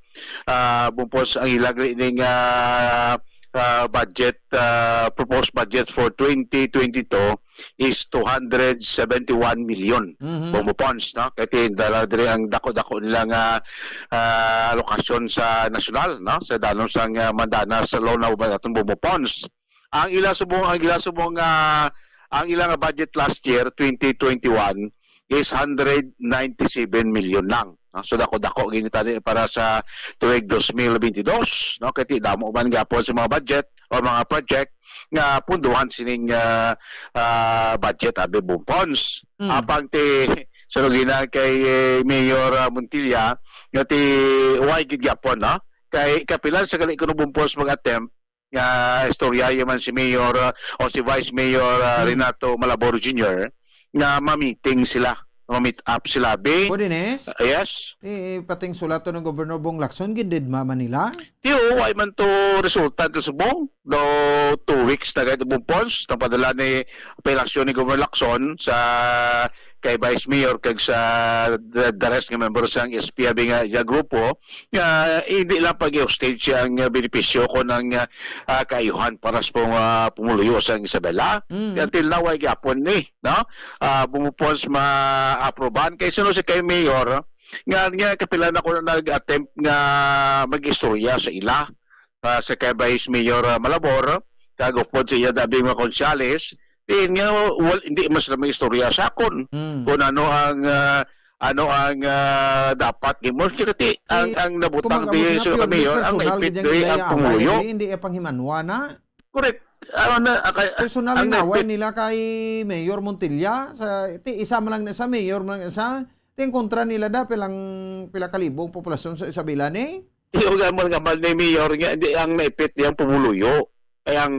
ah, bumupo ang ilang ning, ah, ah, budget, ah, proposed budget for twenty twenty-two is two hundred seventy-one million Mhm. Bombo funds, no? Kay ti-, dala diri ang dako-dako nila nga, ah, alokasyon sa nasyonal, no? Sa danon sang, ah, mandana sa loan na uban atong Bombo funds. Ang ila subong, ang ila subong, ah, ang ila nga budget last year, twenty twenty-one, is hundred ninety-seven million lang, no? So, dako-dako gini tani para sa tuig dos mil bentidós, no? Kay ti damo man gapon sa mga budget o mga project nga punduhan sining, ah, ah, budget abi Bombo funds. Hmm. Apang ti, sunod gina kay, eh, Mayor, ah, Montilla, nga ti, why gid gapon, no? Kay kapilan sa gali kuno Bombo funds mag-attempt nga istorya man si Mayor, ah, o si Vice Mayor, ah, Hmm. Renato Malabor Junior nga ma-meeting sila, ma-meet up sila, bi? Pwede, Nes? Ah, yes. Eh, pating sulato ng Gobernador Bong Lacson, gidid ma Manila? Tiyo, why man to resulta to subong? Do two weeks na gani Bombo funds, nang padala ni apelacion ni Governor Lacson sa kay Vice Mayor kag sa the, the rest nga member sang S P abi nga, nga grupo, nga hindi lang pag-hostage ang, uh, benepisyo ko ng, uh, uh, kaayuhan para sa pung-, uh, pumuluyo sa Isabela. Mm. Until now, ay gyapon ni, no? Uh, Bombo funds ma-aprobahan. Kay sino si kay Mayor, nga, nga kapila na ko na nag-attempt nga mag-istorya sa ila, uh, sa kay Vice Mayor, uh, Malabor, kag upod sa iya dabi mga konsyales, diin nga, wal-, hindi man sila mag-istorya sa akon Mm. kung ano ang, uh, ano ang, ah, dapat gimo? Kay ang, ang nabutang di sa mayor, ang naipit diri ang pumuyo. Hindi, hindi ipanghimanwa na. Correct. Ano na, ah, kay, personal ang inaway naipit nila kay Mayor Montilla, sa, ti, isa man lang na sa mayor man lang isa, ti, ang kontra nila da, pilang, pila ka libong populasyon sa Isabela ni? Ti, uga mo nga man ni mayor nga, di ang naipit di ang pumuluyo. Kay ang,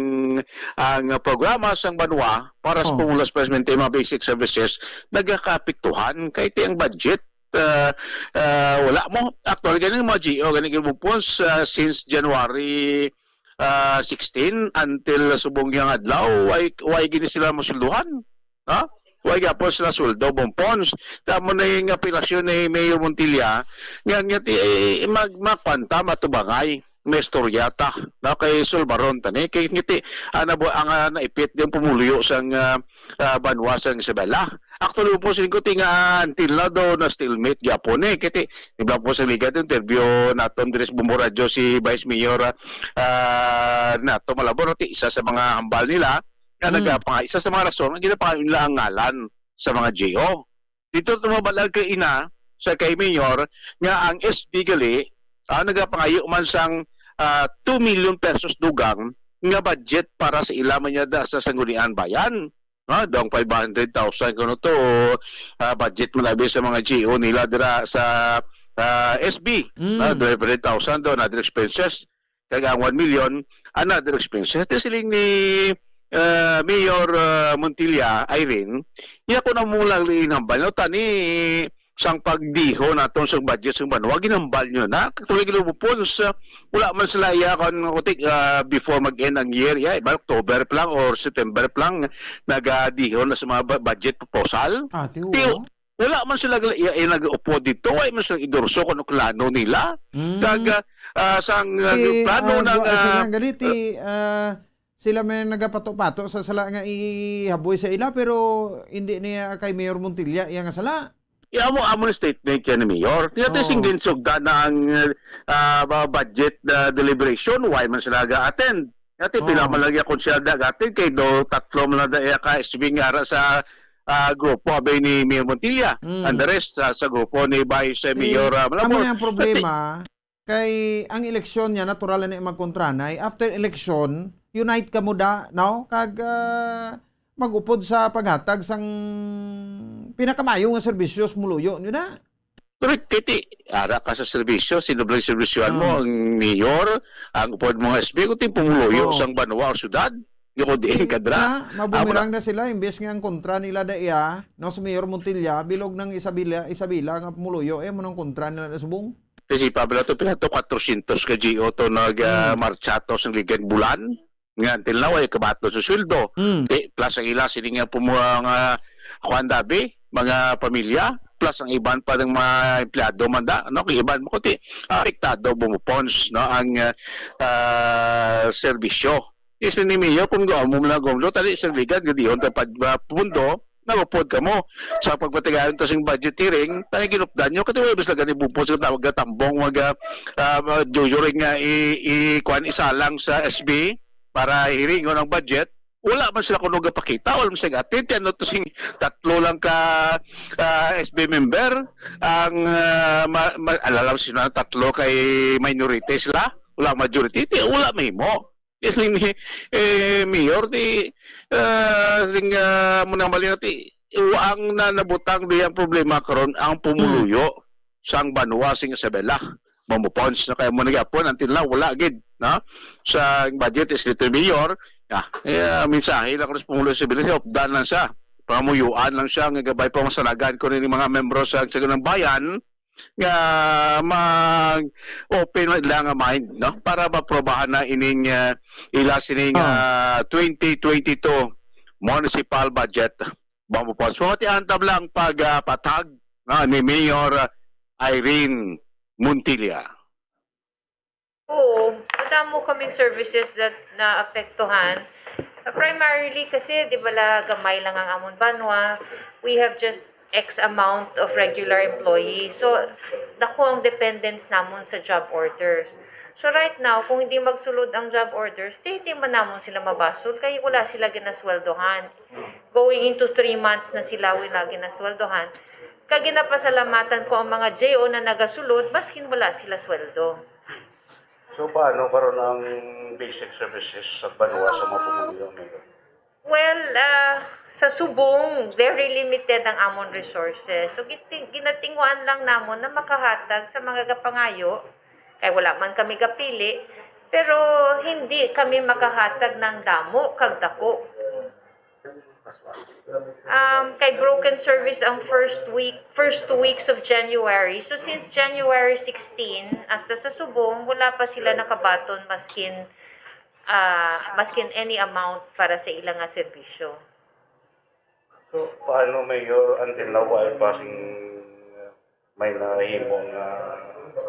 ang programa sang banwa para sa Oh. pumulos, presidente, mga basic services, nagakaapektuhan kay ti ang budget, ah, ah, wala mo. Actually, ganing mga G O, ganing gid mo po sa, since January, ah, sixteen until subong yang adlaw, why, why gini sila masulduhan? Ha? Why gapon sila sweldo, Bombo funds? Tamo na yung apelasyon ni Mayor Montilla, nga, nga ti, eh, mag-, makwanta, matubangay, may istorya ta, no? Kay sulbaron ta ni, kay ngiti, ana bo, ang, ah, naipit yung pumuluyo sang, ah, ah, banwa sang Isabela. Actually, po, siling ko, ti nga, until now, daw na stalemate gyapon eh. Kay ti, di ba po sa ligat interview naton diri sa Bombo Radyo si Vice Mayor, ah, ah, Renato Malabor, ti, isa sa mga hambal nila, nga Hmm. nagapanga-, isa sa mga rason nga ginapangayo nila ang ngalan sa mga G O. Dito tumabalag kay ina sa kay Mayor nga ang S B gali, ah, nagapangayo man sang, ah, two million pesos dugang nga budget para sa ila man yada sa Sangguniang Bayan. Ah, daw five hundred thousand kuno to, ah, budget man abi sa mga G O nila dira sa, ah, S B. Mm. Ah, five hundred thousand daw na other expenses. Kag ang one million, another expenses. Ito siling ni, uh, Mayor, uh, Montilla, Irene, iya ko na mula linambal, no? Tani, sang pagdiho naton sa budget sa banwa, ginambal nyo na. Katuloy ginubupon sa, wala man sila iya kon kutik, uh, before mag-end ang year, iya, iba October pa lang or September pa lang, nagadiho na sa mga bu-, budget proposal. Ah, tiyo. Tiyo, wala man sila gal-, i-, i-, nag-upo dito, wala man sila idurso kung ano plano nila. Mm. Kag, ah, sang, ah, Eh, plano ah, ng, wa-, ah, sila nga dito, eh, ah, sila may nagapato-pato sa sala nga ihaboy sa ila, pero hindi niya kay Mayor Montilla iya nga sala. Iya mo, amo na statement yan ni Mayor. Kaya Oo. Singin sugda na ang, ah, ba-, budget, ah, deliberation, why man sila ga-attend? Yati, pila Oo. man lagi akong siya da, gati, kay do, tatlo man lang da iya ka S B nga ara sa, ah, grupo, abay ni Mayor Montilla. Mm. And the rest, sa, sa grupo ni Vice, eh, Ti, Mayor, ah, amo Malabor. na ang problema, Kay ang eleksyon niya, natural na magkontranay. After eleksyon, unite kamo da, no? Kag, ah, mag-upod sa paghatag sang pinakamayo nga serbisyo sa pumuluyo niyo da. Correct, Titi. Ara ka sa serbisyo, sino ba ang serbisyohan mo? Oh. Ang mayor, ang upod mo nga S B, kung ting pumuluyo Oh. sang banwa o syudad, yung kung diin Di ka dra. na, Amo na. mabumirang na sila, imbes nga ang kontra nila da iya, no, si Mayor Montilla, bilog ng Isabela, Isabela nga pumuluyo, eh, mo nang kontra nila na subong. Kasi pa bala to, pila to, kwatrocientos ka G O to nag, ah, Hmm. marcha to sa ligad bulan. Nga, until now, ay kabaton sa sweldo. Hmm. Di, plus ang ila, sini nga pumuha nga, kuwan dabi, mga pamilya, plus ang iban pa ng mga empleyado man da, no? Kay iban mo, kuti, apektado, bumupons, no? Ang, ah, ah, serbisyo. Isa ni Mayor, kung gawa mo lang gumlo, tali sa ligan, gadiyon ta pag, ah, pundo, nagupod ka mo. Sa pagpatigayon ta sing budget hearing, tayo ginupdan nyo, kasi wala bis lang gani bupos, gatawag gatambong, mag, ah, ah, during nga i, i, kuwan, isalang sa S B para hearing ang budget. Wala man sila kuno gapakita, wala man sila attend. Ano to sing tatlo lang ka, ah, S B member, ang, ah, ma, ma, alam sila tatlo kay minority sila, wala majority, di, wala mahimo. Yes, ling, eh, Mayor, di, ah, ling, ah, mo nang mali, ti, ang na, nabutang di ang problema karon ang pumuluyo Hmm. sang banwa sing Isabela. Mamupons na kaya mo nagyapon, until now, wala gid, no? Sa budget is little Mayor, ah, eh, mensahe lang ko sa Pangulo sa Isabela, updan lang siya. Pamuyuan lang siya, nga gabay pa masalagan ko rin yung mga membro sa, sa Sangguniang Bayan, nga mag-open lang ang mind, no? Para maprobahan na ining, ah, ila sining, Oh. ah, twenty twenty-two municipal budget. Bambo po. So, ati antab lang pag, ah, patag, no, ni Mayor Irene Montilla. Oo, madamo kaming services that naapektuhan. Uh, primarily kasi, di ba, la, gamay lang ang amon banwa. We have just X amount of regular employees. So, dako ang dependence namon sa job orders. So, right now, kung hindi magsulod ang job orders, di, hindi man namon sila mabasol kay wala sila ginasweldohan. Going into three months na sila wala ginasweldohan. Kag ginapasalamatan ko ang mga J O na nagasulod, maskin wala sila sweldo. So, paano karon ang basic services sa banwa sa mga pamilya, Mayor? Well, ah, sa subong, very limited ang amon resources. So, giti-, ginatinguan lang namon na makahatag sa mga gapangayo, kay wala man kami gapili, pero hindi kami makahatag ng damo kag dako. Um, kay broken service ang first week, first two weeks of January. So, since January sixteen, hasta sa subong, wala pa sila nakabaton maskin, ah, maskin any amount para sa ila nga serbisyo. So, paano, Mayor, until now, wala pa sing may nahimo nga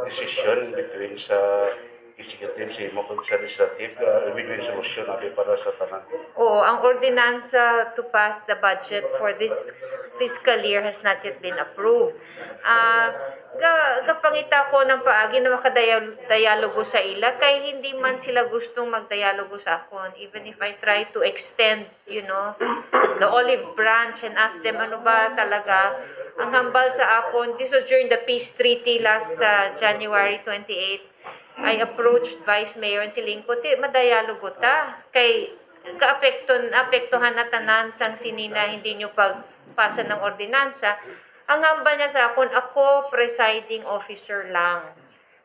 desisyon between sa executive, sa imo, kag sa legislative, uh, win-win solution abi para sa tanan? Oo, ang ordinansa to pass the budget for this fiscal year has not yet been approved. Ah, ga-, gapangita ko ng paagi na makadaya-, dialogo sa ila, kay hindi man sila gustong magdialogo sa akon, even if I try to extend, you know, the olive branch and ask them, ano ba talaga ang hambal sa akon. This was during the peace treaty last, uh, January twenty-eight. I approached Vice Mayor and siling ko, "Ti, madayalogo ta. Kay kaapekton-, apektuhan na tanan sang sini na hindi nyo pagpasa ng ordinansa." Ang hambal niya sa akon, "Ako, presiding officer lang.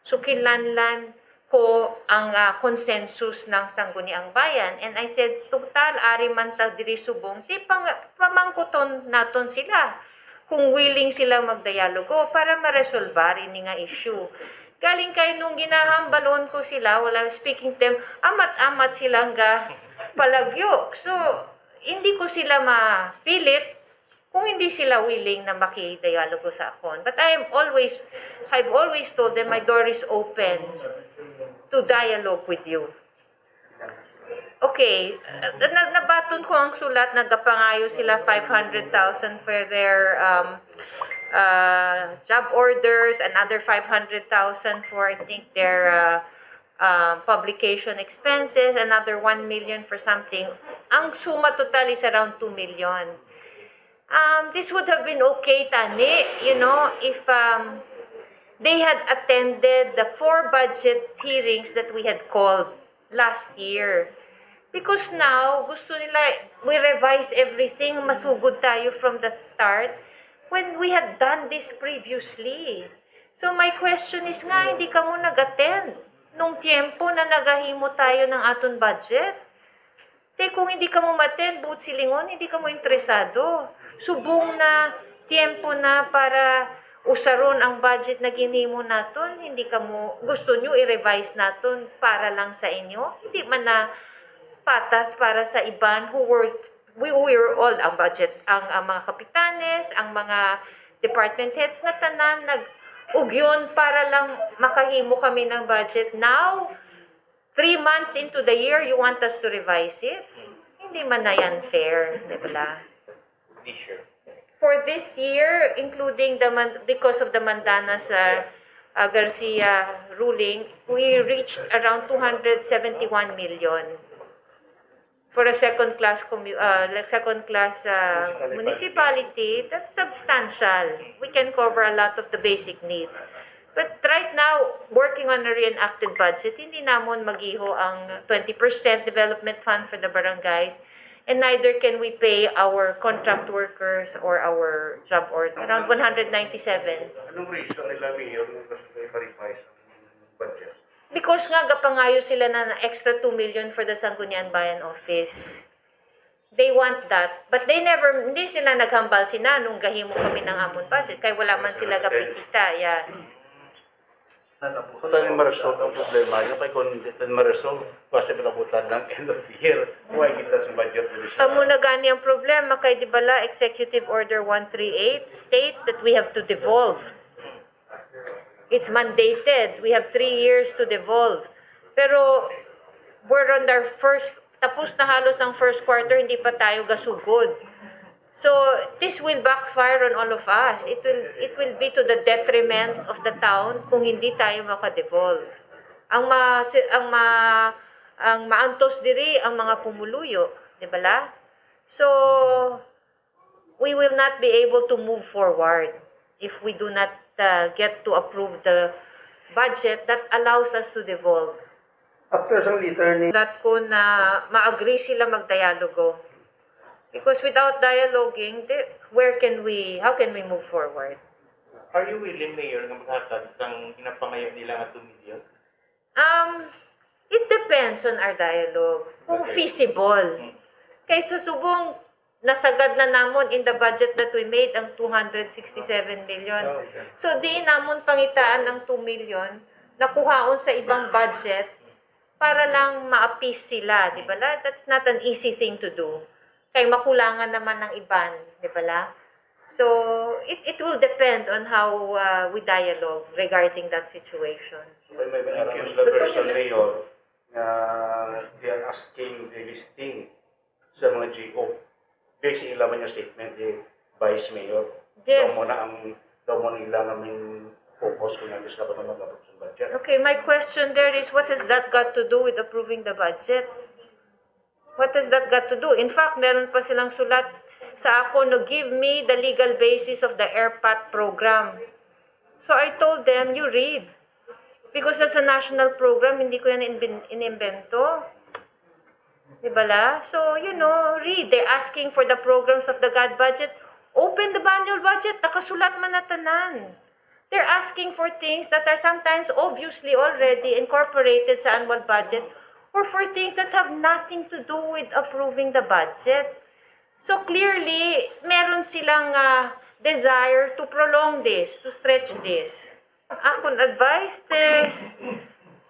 So, kinlanlan ko ang, ah, consensus ng Sangguniang Bayan." And I said, "Total, ari man ta diri subong, ti pang-, pamangkuton naton sila kung willing sila magdialogo para maresolbar ini nga issue." Galing kay nung ginahambalon ko sila, wala, speaking them, amat-amat silang ga palagyo. So, hindi ko sila mapilit kung hindi sila willing na makidialogo sa akon. But I am always, I've always told them, "My door is open to dialogue with you." Okay, na, nabaton ko ang sulat, nagapangayo sila five hundred thousand for their, um, uh, job orders, another five hundred thousand for, I think, their, uh, uh, publication expenses, another one million for something. Ang suma total is around two million. Um, this would have been okay, tani, you know, if, um, They had attended the four budget hearings that we had called last year. Because now, gusto nila, we revise everything, masugod tayo from the start, when we had done this previously. So my question is nga, hindi kamo nag-attend nung tiempo na nagahimo tayo ng aton budget? Te, kung hindi kamo ma-attend, buot silingon, hindi kamo interesado. Subong na tiempo na para usaron ang budget na ginhimo naton, hindi kamo, gusto nyo i-revise naton para lang sa inyo? Hindi man na patas para sa iban who were, we were all, ang budget, ang, ang mga kapitanes, ang mga department heads na tanan nag-ugyon para lang makahimo kami ng budget. Now, three months into the year, you want us to revise it? Hindi man na yan fair, di ba? For this year, including the man-, because of the Mandanas, uh, uh, Garcia ruling, we reached around two hundred seventy-one million. For a second class commu-, uh, like, second class, uh, municipality, that's substantial. We can cover a lot of the basic needs. But right now, working on a reenacted budget, hindi namon magiho ang twenty percent development fund for the barangays, and neither can we pay our contract workers or our job order. Around one hundred ninety-seven. Anong reason nila, Mayor, nga gusto nila i-revise ang budget? Because nga, gapangayo sila na extra two million for the Sangguniang Bayan Office. They want that. But they never, hindi sila naghambal sina nung gahimo kami ng amon budget. Kay wala man sila gapikita. Yes. Kung tayo ma-resolve ang problema, yung kay kung di tayo ma-resolve, kasi pinabutan ng end of the year. Why kita sa budget dito siya? Amo na gani ang problema kay, di bala, Executive Order one three eight states that we have to devolve. It's mandated. We have three years to devolve. Pero we're on our first, tapos na halos ang first quarter, hindi pa tayo gasugod. So, this will backfire on all of us. It will, it will be to the detriment of the town kung hindi tayo makadevolve. Ang ma-, si-, ang ma-, ang maantos diri ang mga pumuluyo, di bala? So, we will not be able to move forward if we do not, uh, get to approve the budget that allows us to devolve. After sang letter ni That ko na ma-agree sila magdialogo. Because without dialoguing, di, where can we, how can we move forward? Are you willing, Mayor, nga maghatag sang ginapangayo nila nga two million? Um, it depends on our dialogue, kung Okay. feasible. Mm. Kay sa subong, nasagad na namon in the budget that we made ang two hundred sixty-seven million. Oh, okay. So, di namon pangitaan ang two million na kuhaon sa ibang budget para lang ma-appease sila, di ba? La-, that's not an easy thing to do. Kay makulangan naman ang iban, di ba la? So, it, it will depend on how, uh, we dialogue regarding that situation. May, may, may accused the person, Mayor, nga they are asking the listing sa mga G O. Based sa ila man yung statement, eh, Vice Mayor. Yes. Daw mo na ang, daw mo na ila nga main focus kung ano sa dapat na mag-approve sa budget. Okay, my question there is, what has that got to do with approving the budget? What has that got to do? In fact, meron pa silang sulat sa ako na, "Give me the legal basis of the AirPat program." So I told them, "You read." Because that's a national program, hindi ko yan inbin-, inimbento. Di ba la? So, you know, read. They're asking for the programs of the GAD budget. Open the annual budget. Nakasulat man na tanan. They're asking for things that are sometimes obviously already incorporated sa annual budget or for things that have nothing to do with approving the budget. So clearly, meron silang, ah, desire to prolong this, to stretch this. Akon advice, eh,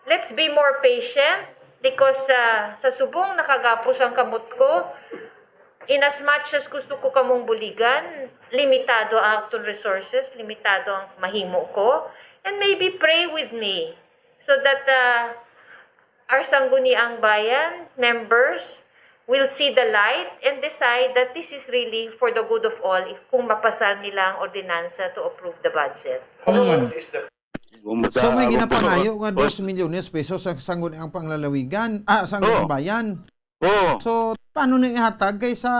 let's be more patient because, ah, sa subong nakagapos ang kamot ko. In as much as gusto ko kamong buligan, limitado ang akton resources, limitado ang mahimo ko, and maybe pray with me so that, uh, our Sangguniang Bayan members will see the light and decide that this is really for the good of all if kung mapasa nila ang ordinansa to approve the budget. Ano man? So, may ginapangayo nga dos milyones pesos ang Sangguniang Panglalawigan, ah, Sangguniang Bayan. Oo. So, paano na ihatag kay sa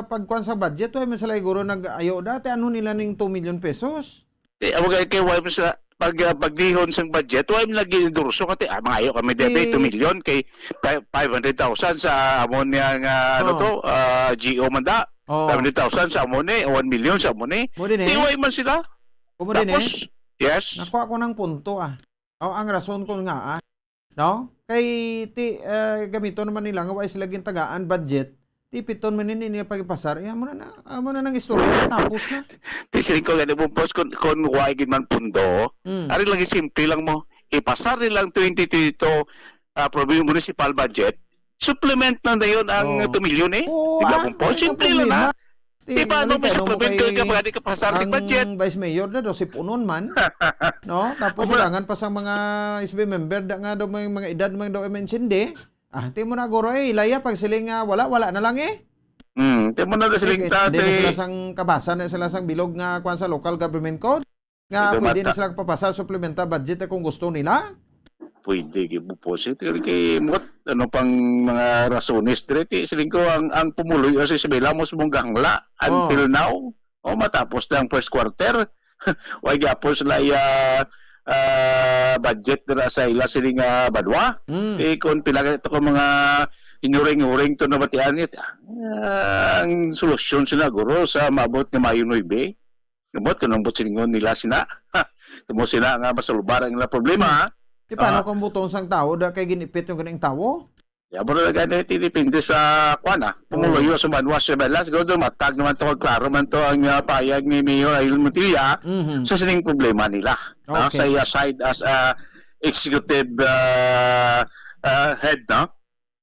pagkuan sa budget? Wala man sila siguro nag-ayo dati. Ano nila ning two million pesos? Eh, amo kay, kay wala man sila, pag, ah, pagdihon sang budget, wa man lagi endorso kati, ah, mangayo kami diay, Di two million kay fi-, five hundred thousand sa amon nga, nga, ano Oo. to, ah, G O man da. Oo. Five hundred thousand sa amon ni, one million sa amon ni. Mo din eh. Tiway man sila. Mo din eh. Tapos, yes. Nakuha ko ng punto, ah. O, ang rason ko nga, ah. No? Kay ti, ah, gamito naman nila nga wa sila gintagaan budget. Ti piton man ini niya pagipasar. Iya mo na na, amo na nang istorya, tapos na. Ti siling ko gani, Bumpos, kung, kung wa gid man pundo, Mm. ari lang, simple lang mo. Ipasar nilang twenty twenty-two, ah, provincial municipal budget. Supplement na dayon ang Oo. two million eh. Oo, Di ba, ah, Bumpos? ay, ang Simple lang problema. na. Ti, Di ba, ano, ano may ka, ano mo supplement kay ka, pwede ka pasar sa ang budget? Vice Mayor na daw, sipunon man. No? Tapos Opo. kailangan pa sa mga S B member da nga daw may mga edad man daw M N C D. Ah, ti mo na guro eh, ilaya pag siling nga wala, wala na lang eh. Hmm, ti mo na Eh, siling kay ta, hindi na ti sila sang kabasa na sila sang bilog nga kuwan sa local government code. Nga Ito pwede na mata. sila papasa supplemental budget eh kung gusto nila. Pwede, kay Bumpos, eh, kay, kay, what, ano pang mga rasones, dire, ti, siling ko, ang, ang pumuloy, as Isabela, mo sumong gangla, Oh. until now, oh, matapos na ang first quarter, way gyapon sila, ah, ah, budget dira sa ila, siling, ah, banwa. Mm. Eh, kung pila ka ito kung mga inuring-uring to nabatian, it, ah, ang solusyon sila, guro, sa maabot nga Mayo nuebe. Ambot kung ambot silingon nila sina. Tumo sila nga masulbar ang ilang problema, ha? Di paano Ah. kung butong sang tao, da kay ginipit yung ganing tao? Ya, pero gani, ti depende sa, kwan, ah. Pumuluyo Oh. sa banwa sa Isabela. Siguro doon, matag naman to, klaro man to ang, ah, payag ni Mayor Aileen Montilla Mhm. sa sining problema nila, no? Okay. Sa iya side as a executive, ah, ah, head, no?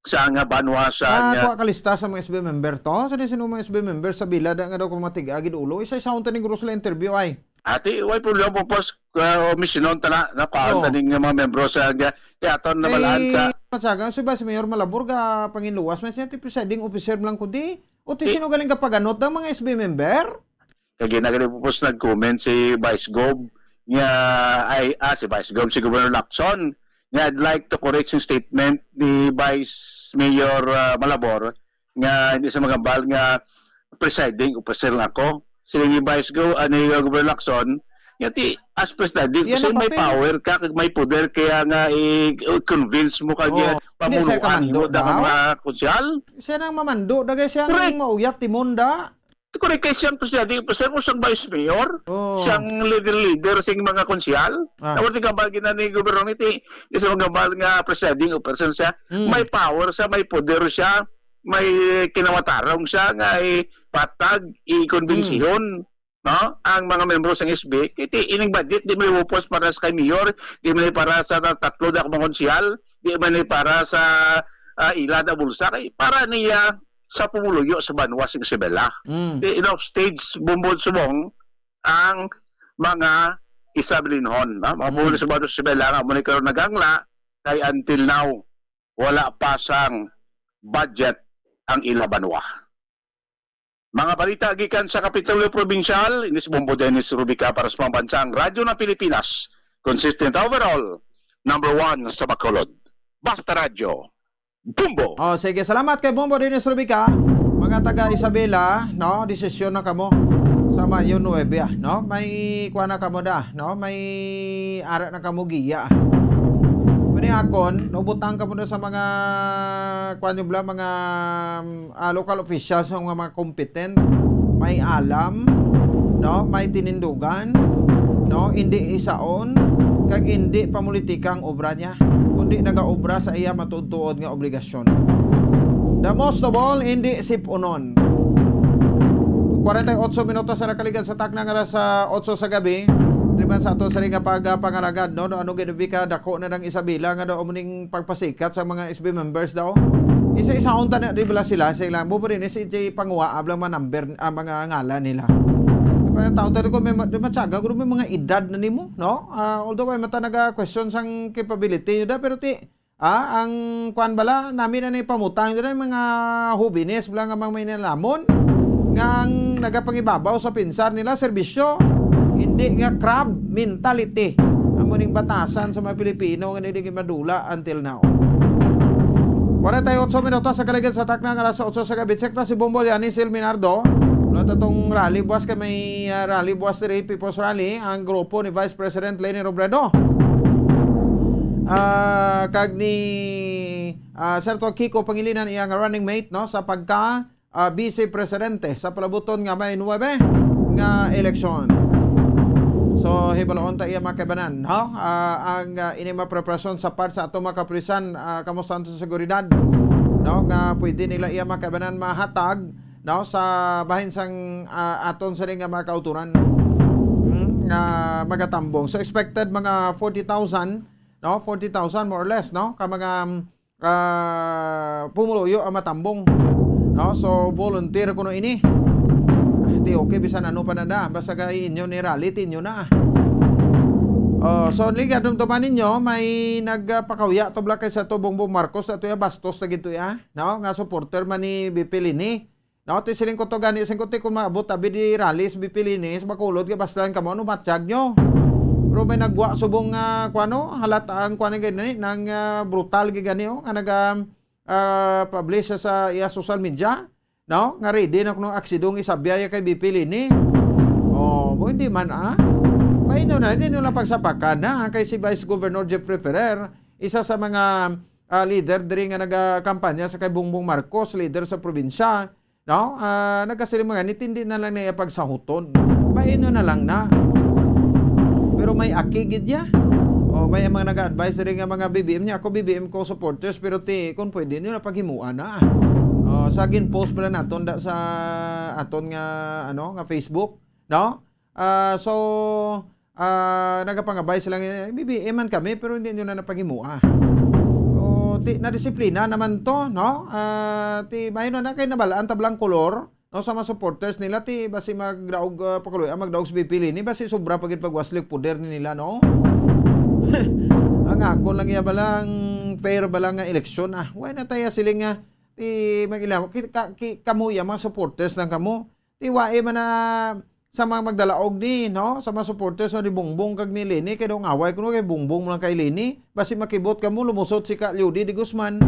Sa nga banwa sa Ah, nga kuha ka lista sa mga S B member to? Sa sino mga S B member sa Bila da nga daw kung matiga gid ulo? Isa-isa unta ni guro sila interview ay. Ati, way problema po, pos, uh, o misinon ta na, na kuhaan Oh. ta ning mga membro sa nga, kaya aton na balaan sa Matsaga, si Vice Mayor Malabor ga panginluwas, may siya ti presiding officer mo lang kundi. O ti Eh. sino galing kapaganot daw mga S B member? Kag ginagani po, pos, nag-comment si Vice Gov nga, ay, ah, si Vice Gov, si Governor Lacson, nga I'd like to correct yung statement ni Vice Mayor, ah, Malabor nga hindi sa magambal nga presiding officer lang ako. Sila ni Vice Gov, ah, ni Governor Lacson, nga ti, as presiding Yan officer, ang may papel. power ka, kag may poder, kaya nga i-, i-convince mo kag Oh, hindi siya pamuluan kamando mo daw ang daw? mga konsehal. Siya nang mamando, dagay siya Correct. ang mauyat, timonda. Kung kay siyang presiding officer mo, siyang vice mayor, Oh. siyang leader-leader sing mga konsehal, Ah. na wala tingkabal gina ni Governor Miti, di sa mga bal nga presiding officer siya, Mm. may power siya, may poder siya, may kinamatarong siya nga ipatag, ikonbinsihon, Mm. no? Ang mga membro sang S B, kay ti, ining budget, di man ipupos para sa kay mayor, di man para sa tatlo na mga konsehal, di man para sa, ah, ila na bulsa, kay para niya sa pumuluyo sa banwa sing Isabela. Mm. Di, enough stage, bumbod subong, ang mga Isabelinhon, no? Mga Mm. pumuluyo sa banwa sa Isabela, nga muna karon nagangla, kay until now, wala pa sang budget ang ila banwa. Mga balita gikan sa Kapitolyo Probinsyal, ini si Bombo Dennis Rubica para sa Pambansang Radyo ng Pilipinas, consistent overall, number one sa Bacolod. Basta Radyo, Bombo! Oh, sige, salamat kay Bombo Dennis Rubica. Mga taga Isabela, no, desisyon na kamo sa Mayo nuebe, ah, no? May kuha na kamo da, no? May ara na kamo giya. Mani akon, naubutang kamo na sa mga, kuha nyo bala, mga, ah, local officials nga mga competent, may alam, no? May tinindugan, no? Hindi isaon, kag hindi pamulitika ang obra niya, kundi nagaobra sa iya matuod-tuod nga obligasyon. The most of all, hindi sipunon. Kwarenta y otso minutos sa nakaligad sa takna nga alas otso sa gabi. Di man sa ato sa ring nga pag, ah, pangalagad, no? No, ano gid, Vika, dako na ng Isabela nga daw umuning pagpasikat sa mga S B members daw. Isa-isa unta na, di bala sila, sila, bubo din, si J Panguwa, ablang mga number, ah, mga ngalan nila. Di ba, tao tayo ko, may ma-, di matyaga, guro may mga edad na nimo, no? Ah, although ay mata naga-question sang capability nyo da, pero ti, ah, ang kuan bala, nami na ni pamutang dyan, mga hubines, bala nga mga may nilamon, nga ang nagapangibabaw sa pinsar nila, serbisyo, hindi nga crab mentality. Amo ning batasan sa mga Pilipino nga hindi madula until now. Kwarenta y otso minutos sa kaligid sa takna nga alas otso sa gabi. Check na si Bombo Yanis El Minardo. No, tatong rally buwas kay may, ah, rally buwas diri, People's Rally, ang grupo ni Vice President Leni Robredo. Ah, kag ni, ah, Senator Kiko Pangilinan, iya nga running mate, no, sa pagka, ah, Vice Presidente sa palabuton nga May nuebe nga eleksyon. So, hibaloon ta iya mga kaibanan, no? Ah, ang, ah, ini mga preparasyon sa part sa ato mga kapulisan, ah, kamusta ang seguridad, no? Nga pwede nila iya mga kaibanan mahatag, no? Sa bahin sang, ah, aton sini nga mga kauturan, hmm, nga magatambong. So, expected mga forty thousand, no? Forty thousand more or less, no? Ka mga, ah, pumuluyo ang matambong, no? So, volunteer kuno ini. Ah, ti okay, bisan ano pa na da. Basta kay inyo ni rally, ti inyo na. Oh, so, ligadumduman ninyo, may nagpakawya to bala kay sa to Bongbong Marcos, ato ya bastos na gid to ya, no? Nga supporter man ni V P Leni. No, ti siling ko to gani, sing ko ti kung maabot abi di rally sa V P Leni, sa Bacolod, kay basta lang kamo, ano, matyag nyo. Pero may nagwa subong nga, kuano, halat ang kuan gani, nang, ah, brutal gid gani, oh, nga naga, ah, publish sa, sa iya social media, no? Nga ready na kuno aksidong isabya ya kay V P Leni. Oh, mo hindi man, ah. Paino na, hindi nyo lang pagsapakan na, kay si Vice Governor Jeffrey Ferrer, isa sa mga, ah, leader diri nga nagakampanya sa kay Bongbong Marcos, leader sa probinsya, no? Ah, nagkasiling mga ni, ti indi na lang na iya pagsahuton. Paino na lang na. Pero may aki gid niya. O, may mga nag-advise diri nga mga B B M niya. Ako B B M ko supporters, pero ti, kung pwede, nyo na paghimuan na. O, sa gin-post pala naton da, sa aton nga, ano, nga Facebook, no? Ah, so, ah, nagapangabay sila nga, "B B M man kami, pero hindi nyo na napaghimua." O, ti, nadisiplina naman to, no? Ah, ti, mayon na kay nabalaan tablang kolor, no, sa mga supporters nila, ti, basi magdaog, ah, pakuloy, ah, magdaog sa V P Leni, basi sobra pa gid pagwaslik poder ni nila, no? Ang akon lang iya balang fair bala nga eleksyon, ah. Why na tayo siling nga, ti, mag-ilaw, ki-, ka-, ki-, kamo ya, mga supporters lang kamo. Ti, wai man na sa mga magdalaog ni, no? Sa mga supporters, no, ni Bongbong kag ni Leni, kay daw ang away kuno kay Bongbong mo lang kay Leni. Basi makibot kamo, lumusot si Ka Leody de Guzman.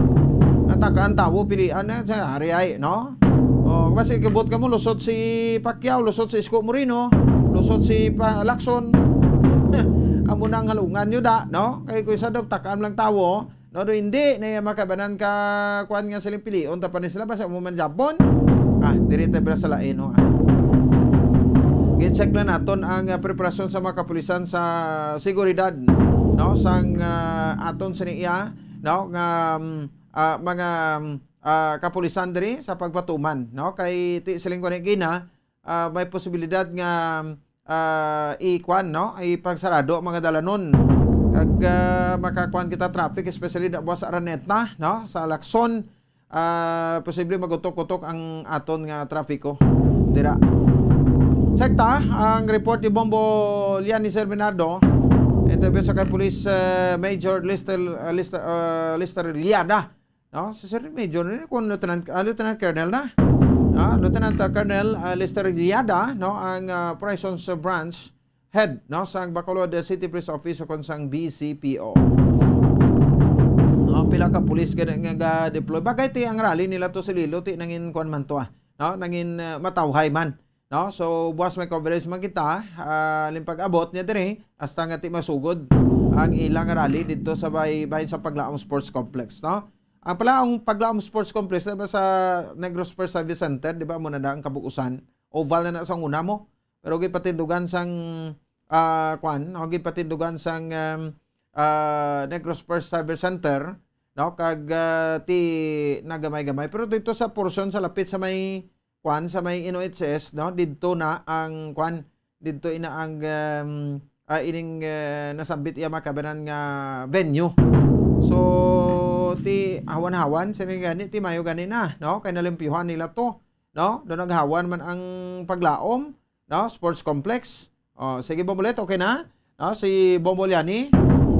Ang takaan tawo, pilian na, sa hari ay, no? O, basi kibot kamo, lusot si Pacquiao, lusot si Isko Moreno, lusot si Pa-, Lacson. Amo na ang halungan nyo da, no? Kay kung isa daw, takaan lang tawo, no, do hindi na iya makabanan ka kuan nga siling pilion ta pa ni sila, basta mo man Japon. Ah, diri ta bira sa lain, no, ah. Gi-check na naton ang, ah, preparasyon sa mga kapulisan sa seguridad, no, sang, ah, aton sini iya, no, nga, mm, ah, mga, mm, ah, kapulisan diri sa pagpatuman, no, kay ti siling ko ni gina, ah, may posibilidad nga, ah, ikuan, no, ipagsarado ang mga dalanon. Kag, ah, makakuan kita traffic, especially na buwas sa Araneta, no, sa Lacson. Ah, posible magutok-utok ang aton nga trafiko dira. Sekta, ang report ni Bombo Lian ni Sir Bernardo, interview sa kay Police, ah, Major Lester, ah, Lester, ah, Lester Liada. No? Si Sir Major ni kun Lieutenant, ah, Lieutenant Colonel na. Ah, Lieutenant, ah, Colonel, ah, Lester Liada, no, ang, ah, Operations Branch Head, no, sang Bacolod City Police Office o kon sang B C P O. No, pila ka pulis gani nga ga-deploy. Bagay ti ang rally nila to sa Iloilo, ti nangin kuan man to, ah. No, nangin, ah, matawhay man. No? So, buwas may coverage man kita, ah, lim pag-abot niya diri, hasta nga ti masugod ang ilang rally dito sa bay, bay sa Paglaom Sports Complex, no? Ang pala, ang Paglaom Sports Complex, diba, sa Negros First Service Center, di ba, muna na ang kabukusan, oval na na sa una mo, pero gipatindugan sang, ah, kwan, no? Gipatindugan sang, um, ah, Negros First Service Center, no? Kag, ah, ti nagamay-gamay. Pero dito sa portion sa lapit sa may kwan, sa may N O H S, no? Didto na ang, kwan, didto ina ang, um, ah, ining, ah, nasambit iya makabanan nga venue. So, ti hawan-hawan, sini gani, ti mayo gani na, no? Kay nalimpyuhan nila to, no? Do naghawan man ang Paglaom, no? Sports Complex. Oh, sige, Bombolet, okay na? No? Si Bombo Liani.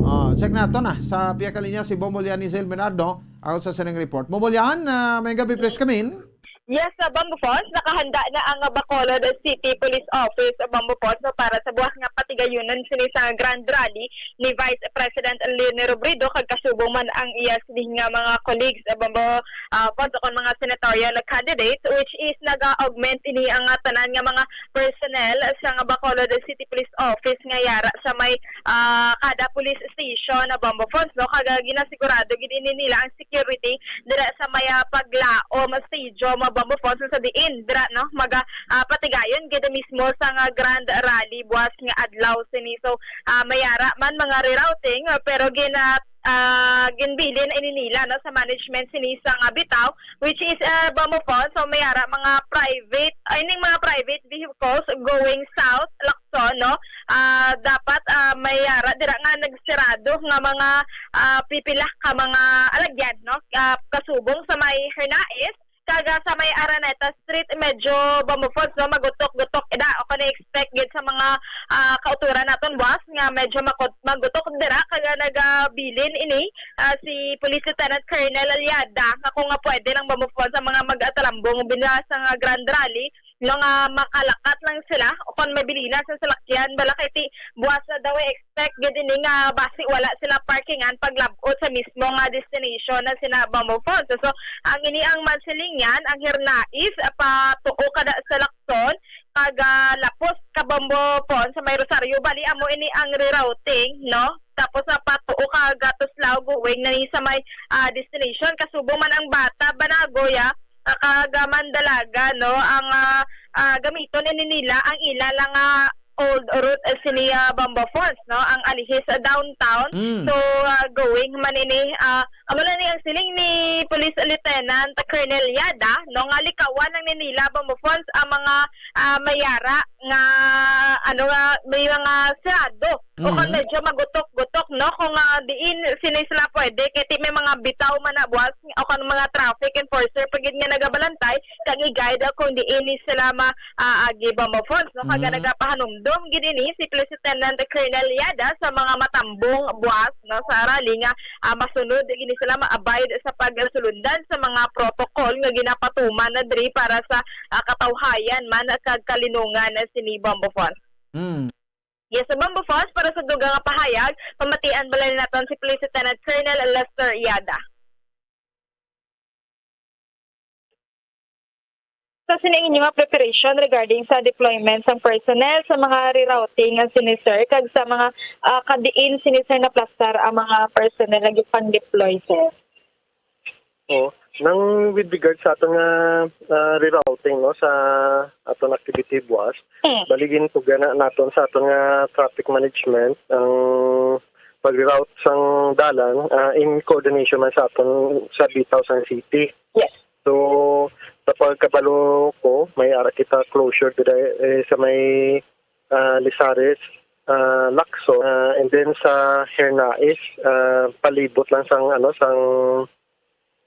Oh, check nato na. Sa pia ka linya si Bombo Liani Zil Bernardo, ako sa sining report. Bombo Lian, ah, may gabi, please come in. Yes, sa Bambo Falls, nakahanda na ang Bacolod City Police Office, Bambo Falls, no, para sa buwas nga patigayunon sini sa Grand Rally ni Vice President Leni Robredo kag kasubong man ang iya sining nga mga colleagues, Bambo, ah, Falls, o kon mga senatorial candidates, which is nag-augment ini ang, ah, tanan nga mga personnel sa nga Bacolod City Police Office nga yara sa may, ah, kada police station na Bambo Falls, no? Kag, ah, ginasigurado gid ini nila ang security dira sa may, ah, Paglaom Stadium, ah, Bambo Falls, sa diin dira, no, maga, ah, patigayon gid mismo sa nga grand rally buwas nga adlaw sini. So, ah, mayara man mga rerouting, ah, pero gina-, ah, ginbilin ini nila, no, sa management sini sa nga bitaw, which is, ah, Bambo Falls. So, mayara mga private, ay, ning mga private vehicles going south, Lacson, no? Ah, dapat, ah, mayara dira nga nagsirado nga mga, ah, pipila ka mga alagyan, no? Ah, kasubong sa may Hernais, kag, ah, sa may Araneta Street, medyo Bambo Falls, no, magutok-gutok ida, o kon expect gid sa mga, ah, kautoran naton buwas nga medyo makut-, magutok dira, kag nagabilin ini, ah, si Police Lieutenant Colonel Aliada, nga kung nga pwede lang Bambo Falls sa mga mag-atalambong bina sa nga grand rally, no, nga makalakat lang sila o kon mabilin na sa salakyan, bala kay ti buwas na daw expect gid ini nga basi wala sila parkingan paglab-ot sa mismo nga destination na sina Bambo Falls. So, ang ini ang Mansilingyan, ang Hernais, ah, patuo kada sa Lacson, kag, ah, lapos ka Bambo Falls sa may Rosario. Bali, amo ini ang rerouting, no? Tapos, ah, patuo ka Gatuslao, going na ni sa may, ah, destination. Kasubong man ang Bata, Banagoy, ah, ah, kag, ah, Mandalaga, no? Ang, ah, ah, gamiton ini nila ang ila lang nga old route, eh, sini, ah, Bamba Falls, no? Ang alihis, ah, downtown. Mm. So, ah, going man ini, ah, amo lang ni ang siling ni Police Lieutenant Colonel Yada, no, nga likawan lang ni nila Bamba Falls ang mga, ah, mayara nga, ano, nga may mga sirado o kung Mm. medyo magutok-gutok, no? Kung, ah, diin sini sila pwede, kay ti may mga bitaw man na buwas o kung mga traffic enforcer pa gid nga nagabalantay, kag i-guide kung diin ni sila ma-, ah, agi Bamba Falls, no? Kag Mm. nagapahanumdom gid ini si Police Lieutenant Colonel Yada sa mga matambong buwas, no, sa rally nga, ah, masunod gid ni sila ma-abide sa pagsulundan sa mga protocol nga ginapatuman na diri para sa, ah, katawhayan man kag kalinungan sini Bamba Falls. Mm. Yes, sa Bamba Falls, para sa dugang nga pahayag, pamatian bala naton si Police Lieutenant Colonel Lester Yada. Sa sini ang inyo nga preparation regarding sa deployment sang personnel sa mga rerouting ang sini, sir, kag sa mga, ah, kadiin sini, sir, naplastar ang mga personnel nga gipang-deploy, sir? Oh, nang with regard sa aton nga, ah, rerouting, no, sa aton activity buwas, Mm. bali gintugyan na naton sa aton nga traffic management ang pag-reroute sang dalan, ah, in coordination man sa aton sa bitaw sang city. Yes. So, sa pagkabalo ko, may ara kita closure dira, eh, sa may, ah, Lizares, ah, Lacson, ah, and then sa Hernais, ah, palibot lang sang, ano, sang,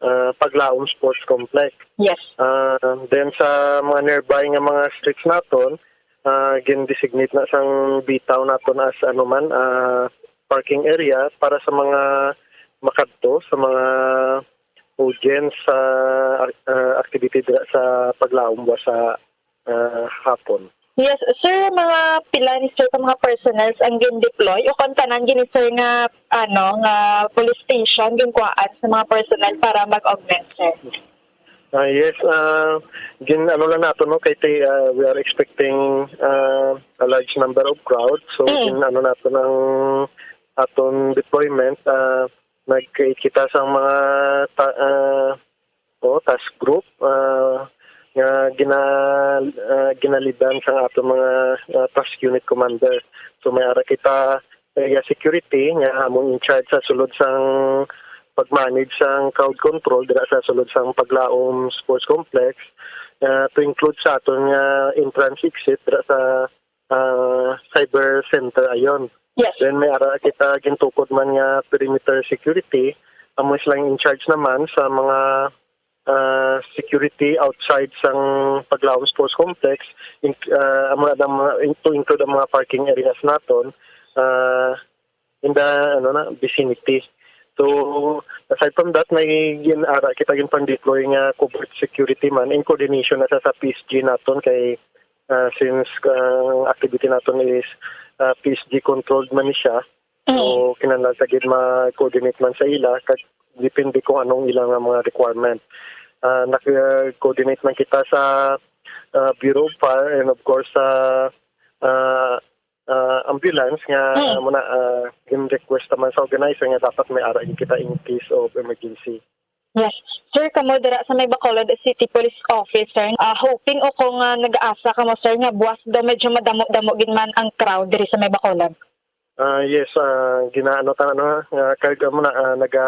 ah, Paglaom Sports Complex. Yes. Ah, then sa mga nearby nga mga streets naton, ah, gin-designate na sang bitaw naton as, ano man, ah, parking area para sa mga makadto, sa mga audience sa, ah, activity dira sa Paglaom buwas sa, ah, hapon. Yes, sir, mga pila ni sir ka mga personnels ang gin-deploy o kon tanan gini, sir, nga, ano, nga police station ginkuhaan sa mga personnel para mag-augment, sir? Ah, yes, ah, gin-, ano lang nato, no, kay ti-, ah, we are expecting, ah, a large number of crowd. So, Mm. gin-, ano nato ng aton deployment, ah, nag-create kita sa mga ta-, ah, o task group, ah, nga gina-, ah, ginalidan sa aton mga, ah, task unit commander. So, may ara kita area security nga among in charge sa sulod sang pag-manage sang crowd control dira sa sulod sang Paglaom Sports Complex, ah, to include sa aton nga entrance exit dira sa, ah, cyber center ayon. Yes. Then may ara kita gintukod man nga perimeter security, amo silang in charge naman sa mga, ah, security outside sang Paglaom Sports Complex, in-, ah, amo na ang mga, in-, to include ang mga parking areas naton, ah, in the, ano na, vicinity. So, aside from that, may gin-, ara kita ginpang-deploy nga covert security man in coordination na sa, sa P S G naton kay, ah, since, ah, ang activity naton is, ah, P S G controlled man ni siya. So, kinahanglan ta gid ma-coordinate man sa ila, kag depende kung anong ila nga mga requirement. Ah, nag-coordinate man kita sa, ah, Bureau of Fire and of course sa, ah, ah, ambulance nga Mm. muna, ah, gin-request naman sa organizer nga dapat may ara gid kita in case of emergency. Yes. Sir, kamo dira sa may Bacolod City Police Office, sir. Ah, hoping o kung, ah, nag-aasa kamo, sir, nga buwas daw medyo madamo-damo gid man ang crowd diri sa may Bacolod. Ah, yes, ah, ginaano ta, ano, ha, nga kag amo na, ah, naga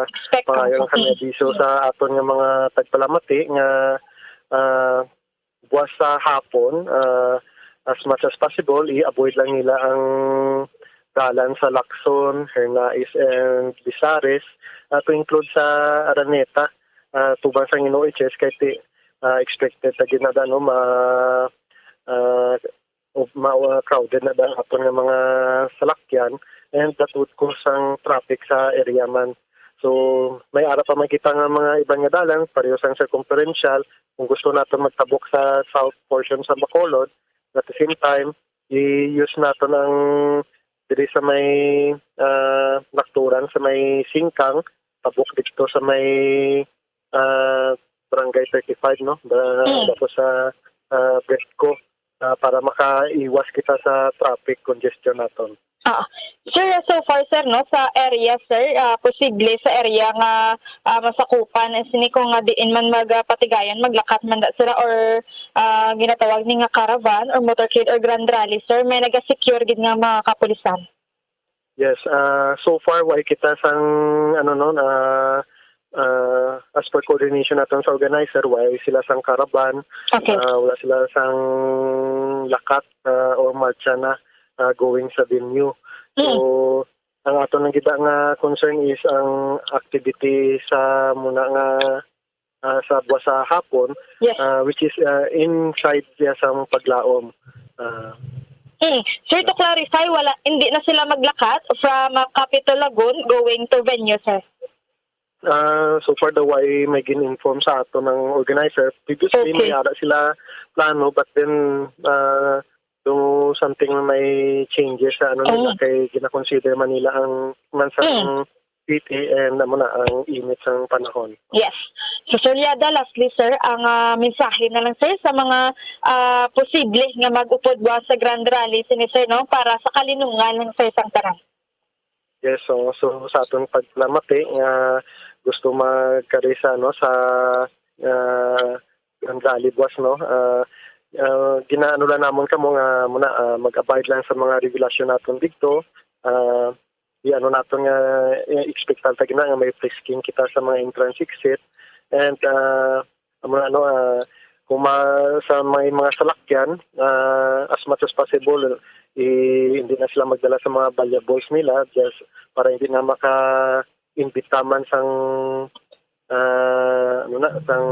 Expect pangayo lang kami Mm. abiso sa aton nga mga tagpalamati nga, ah, buwas sa hapon, ah, as much as possible, i-avoid lang nila ang dalan sa Lacson, Hernais, and Lizares, ah, to include sa Araneta, ah, tubang sang N O H S, kay ti-, ah, expected ta gid na, ano, ma-, ah, o ma-, uh, crowded na daw aton nga mga salakyan, and that would cause ang traffic sa area man. So, may ara pa man kita nga mga iban nga dalan, pareho sang circumferential. Kung gusto naton magtabok sa south portion sa Bacolod, at the same time, i-use naton ang diri sa may, ah, Lactoran, sa may Singkang, tabok dito sa may, ah, Barangay thirty-five, no? Ba-, Mm. tapos sa, ah, Bredco, ah, para makaiwas kita sa traffic congestion naton. Ah, sir, so far, sir, no, sa area, sir, ah, posible sa area nga, ah, masakupan, eh, sini ko nga diin man magapatigayan, maglakat man da sila, or, ah, ginatawag ni nga caravan or motorcade or grand rally, sir, may naga-secure gid nga mga kapulisan? Yes, ah, so far, way kita sang, ano, no, ah, ah, as per coordination naton sa organizer, way sila sang caravan, Okay. ah, wala sila sang lakat, ah, or marcha na, ah, going sa venue. So, Mm. ang aton lang gid nga concern is ang activity sa muna nga, ah, sa buwas sa hapon, Yes. ah, which is, ah, inside siya sa paglaom. Ah, Mm. Sir, to clarify, wala, hindi na sila maglakat from, ah, Capitol Lagoon going to venue, sir? Ah, so far daw way may gin-inform sa ato ng organizer. Previously, Okay. may ara sila plano, but then, ah, do something na may changes sa ano nila, Oh. kay gina-consider man nila ang man sa Mm. city and amo na ang init sang panahon. Yes. So, Sir Yada, lastly, sir, ang, ah, mensahe na lang, sir, sa mga, ah, posible nga mag-upod buwas sa Grand Rally sini, sir, no, para sa kalinungan, sir, sang tanan. Yes, so, so sa atong paglamati nga gusto magkari sa, ano, sa, ah, Grand Rally buwas, no, ah, ah, ginaano lang namon kamo nga muna, ah, mag-abide lang sa mga regulasyon naton dito. Ah, di ano naton nga, eh, expectan ta gina nga may frisking kita sa mga entrance exit. And, ah, amo na, ano, ah, kung ma-, sa may mga salakyan, ah, as much as possible, eh, hindi na sila magdala sa mga valuables nila just para hindi na maka-imbita man sang, ah, ano na, sang,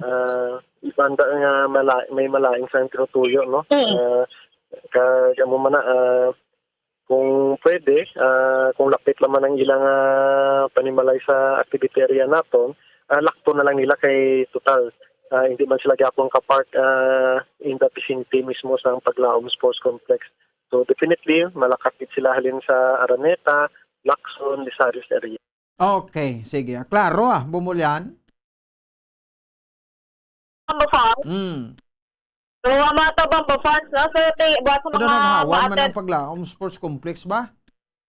ah, banda nga mala-, may malain sang tinutuyo, no? Mm. Ah, ka-, kamo man na, ah, kung pwede, ah, kung lapit lang man ang ilang, ah, panimalay sa activity area naton, ah, lakto na lang nila kay total, ah, hindi man sila gyapon ka-park, ah, in the vicinity mismo sang Paglaom Sports Complex. So, definitely, malakat gid sila halin sa Araneta, Lacson, Lizares area. Okay, sige. Klaro, ah, Bombolyan. Bombo Fans. Mm. So, ang mga to Bombo Fans, no? So, ti-, buhat sa Pero mga naghawan man ma-attend ang Paglaom Sports Complex ba?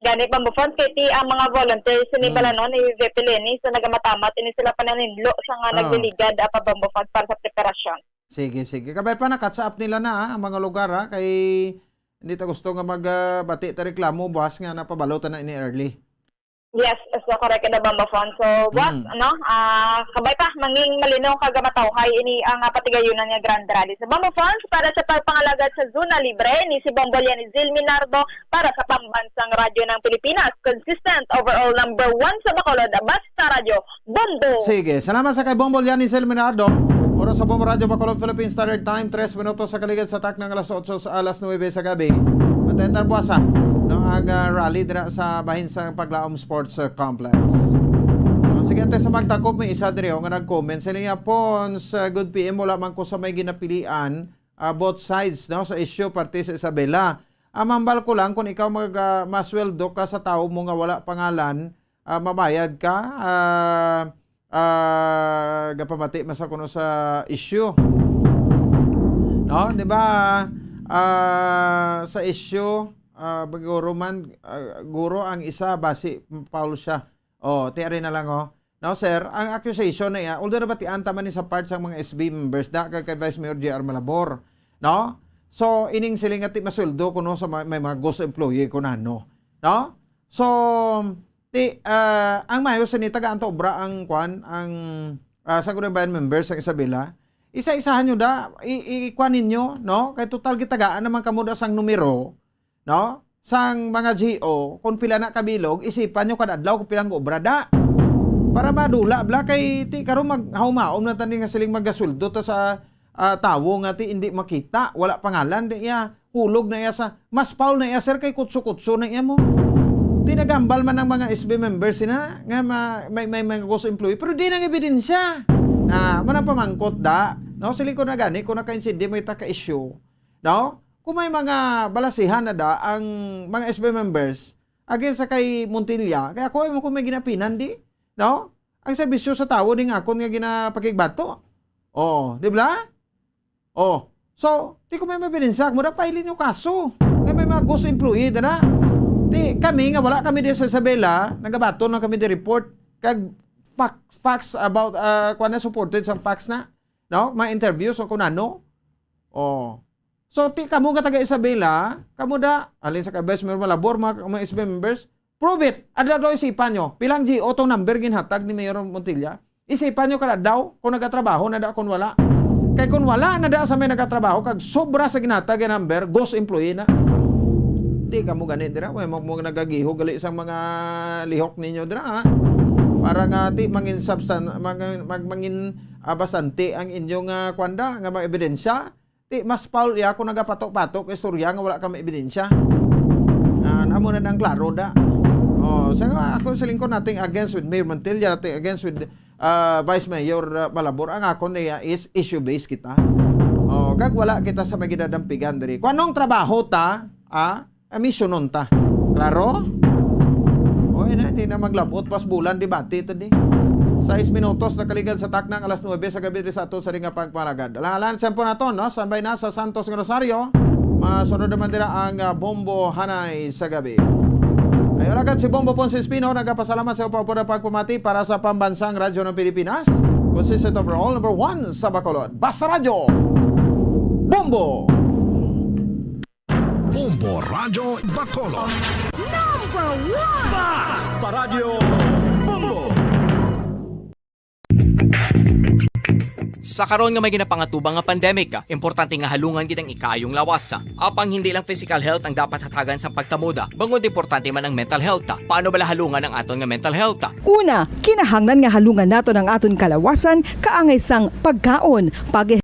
Gani, Bombo Fans, kay ti ang mga volunteers ni Mm. Balanon, ni V P Lenny, so nagamatamat ini sila pananinlo sa nga Ah. nagliligad, ah, pa Bombo Fans para sa preparasyon. Sige, sige. Kabay pa, na-catch up nila na, ah, ang mga lugar, ah, kay hindi ta gusto nga mag, ah, bati ta reklamo, buwas nga napabalo ta na ini early. Yes, so correct na, Bombo Fans. So, buwas, Mm. ano, ah, kabay pa, mangin malinaw kag matawhay ini ang, ah, patigayunan nga Grand Rally. So, Bombo Fans, para sa pagpangalagad sa Zona Libre, ni si Bombo Lianizil Minardo para sa Pambansang Radyo ng Pilipinas, consistent, overall number one sa Bacolod, basta radyo, Bombo! Sige, salamat sa kay Bombo Lianizil Minardo. Oras sa Bombo Radyo Bacolod, Philippine Standard Time, tres minutos sa kaligid sa taknang alas otso sa alas nuwebe sa gabi. Atay tan buwasa, no? Ang, ah, rally dira sa bahin sang Paglaom Sports, ah, Complex. Oh, sige, antes sa magtakop, may isa diri, oh, nga nag-comment. Sila niya, "Pons, ah, good P M, wala man ko sa may ginapilian, ah, both sides, no, sa issue, parte sa Isabela. Ang mambal ko lang, kung ikaw mag, ah, masweldo ka sa tawo mo nga wala pangalan, ah, mabayad ka, ah, ah, gapamati man sa kuno sa issue." No, di ba? Ah, sa issue, ah, guro man, ah, guro ang isa, basi foul siya. Oh, ti ari na lang, oh. No, sir, ang accusation na iya, although nabatian ta man ni sa part sa mga S B members, da, kay, kay Vice Mayor J R Malabor, no? So, ining siling nga ti masweldo kuno sa ma-, may mga ghost employee kuno, no? No? So, ti, ah, ang maayo sini, tagaan ta obra ang kwan, ang, ah, Sangguniang Bayan members sang Isabela. Isa-isahan nyo da, i-, i-, i-, kwan ninyo, no? Kay total gitagaan naman kamo da sang numero, no? Sang mga G O, kung pila na kabilog, isipan nyo kada adlaw kung pilang obra da. Para madula, bla, kay ti karon maghaumhaom na tani nga siling magasweldo ta sa, ah, tawo nga ti hindi makita, wala pangalan, di iya, hulog na iya sa, mas foul na iya, sir, kay kutso-kutso na iya mo. Ti nagambal man ang mga S B members sina nga ma-, may, may mga ghost employee, pero di nang ebidensya. Na, man ang pamangkot da, no? Siling ko na gani, kung naka-insindi mo ita ka issue, no? Kung may mga balasihan na da ang mga S B members against sa kay Montilla, kaya ako mo kung may ginapinan di, no? Ang serbisyo sa tawo ding akon nga ginapakigbato. Oh, di ba? Oh, so, ti ko may mabilinsak mo da, file ninyo kaso. Nga may mga ghost employee da na. Ti kami nga wala kami di sa Isabela, nagabaton lang kami di report kag fac-, facts about, ah, kuwan na, supported sa facts na, no? Mga interviews o kung ano. Oh. So, ti kamo nga taga Isabela, kamo da, alin sa Cabes, Malabor, mga, mga S B members, prove it. Adlaw daw isipan nyo. Pilang G O tong number ginhatag ni Mayor Montilla? Isipan nyo kada daw kung nagatrabaho na da, kung wala. Kay kung wala na da sa may nagatrabaho, kag sobra sa ginhatag nga number, ghost employee na. Di kamo gani dira, may mo, mo nagagiho gali sa mga lihok ninyo dira, ha? Para nga ti mangin substan-, mangin, mag-, mangin, ah, bastante ang inyong, ah, kwanda nga mga ebidensya. Ti mas foul iya kung nagapato-pato ka istorya nga wala ka may ebidensya. Ah, amo na nang klaro da. Oh, sa nga ako sa lingkod nating against with Mayor Montilla, nating against with, ah, Vice Mayor, ah, Malabor, ang ako niya is issue-based kita. Oh, kag wala kita sa may ginadampigan diri. Kung anong trabaho ta, ah, ah, misyonon ta. Klaro? O, ina, di na maglabot pas bulan debate ta di. Sais minutos nakaligad sa taknang alas nuebe sa gabi diri sa ato sa ring nga pagpalagad. Alang-alang sa po nato, no? Standby na sa Santos nga Rosario. Masunod naman dira ang, ah, Bombo Hanay sa gabi. Ay, alagad si Bombo Ponce Espino, nagapasalamat sa upapura pagpamati para sa pambansang radyo ng Pilipinas. Consistent overall, number one sa Bacolod. Basta Radyo! Bombo! Bombo Radyo Bacolod. Number one! Basta Radyo Bombo! Sa karon nga may ginapangatubang nga pandemic, importante nga halungan gid ang ikaayong lawas. Apang hindi lang physical health ang dapat hatagan sa pagtamod, bangod importante man ang mental health. Paano bala halungan ang aton nga mental health? Una, kinahanglan nga halungan naton ang aton kalawasan kaangay sang pagkaon, pag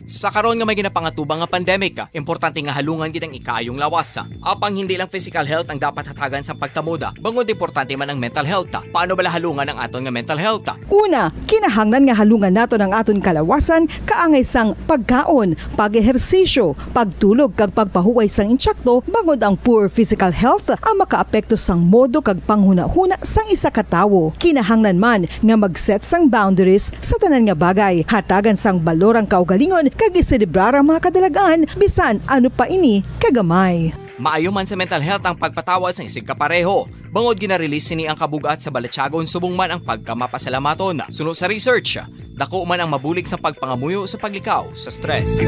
Sa karon nga may ginapangatubang nga pandemic, importante nga halungan gid ang ikaayong lawas. Apang hindi lang physical health ang dapat hatagan sa pagtamod, bangod importante man ang mental health. Paano bala halungan ang aton nga mental health? Una, kinahanglan nga halungan naton ang aton kalawasan kaangay sang pagkaon, pag-ehersisyo, pagtulog kag pagpahuway sang intsakto, bangod ang poor physical health ang makaapekto sang modo kag panghunahuna sang isa ka tawo. Kinahanglan man nga mag-set sang boundaries sa tanan nga bagay, hatagan sang balor ang kaugalingon kag iselebrar ang mga kadalagan, bisan ano pa ini kagamay. Maayo man sa mental health ang pagpatawad sang isigkapareho, bangod gina-release sini ang kabug-at sa balatyagon subong man ang pagkamapasalamaton. Suno sa research, dako man ang mabulig sa pagpangamuyo sa paglikaw sa stress.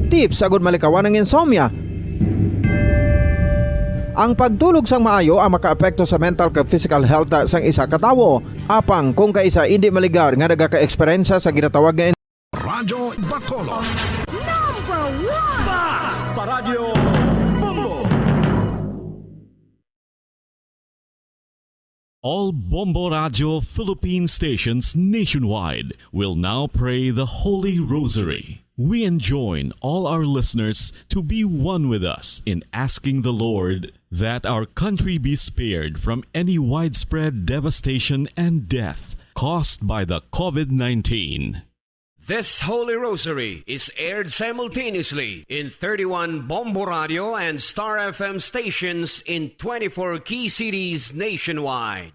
Tips agud malikawan ang insomnia. Ang pagtulog sang maayo ang makaapekto sa mental kag physical health sang isa ka tawo. Apang kung kaisa indi maligar nga nagaka-eksperyensya sa ginatawag nga Radyo Bacolod. Number one! Basta Radyo Bombo! All Bombo Radio Philippine stations nationwide will now pray the Holy Rosary. We enjoin all our listeners to be one with us in asking the Lord that our country be spared from any widespread devastation and death caused by the COVID nineteen. This Holy Rosary is aired simultaneously in thirty-one Bombo Radio and Star F M stations in twenty-four key cities nationwide.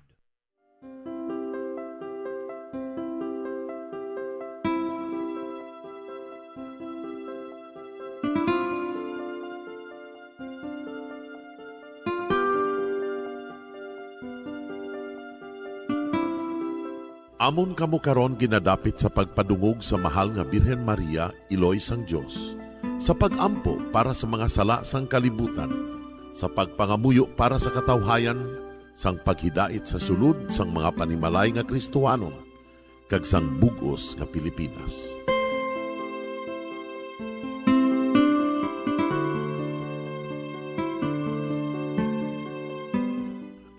Amon kamo karon ginadapit sa pagpadungog sa Mahal nga Birhen Maria, Iloy sang Dios, sa pag-ampo para sa mga sala sang kalibutan, sa pagpangamuyo para sa katawhayan, sang paghidait sa sulod sang mga panimalay nga Kristohanon, kag sang bug-os nga Pilipinas.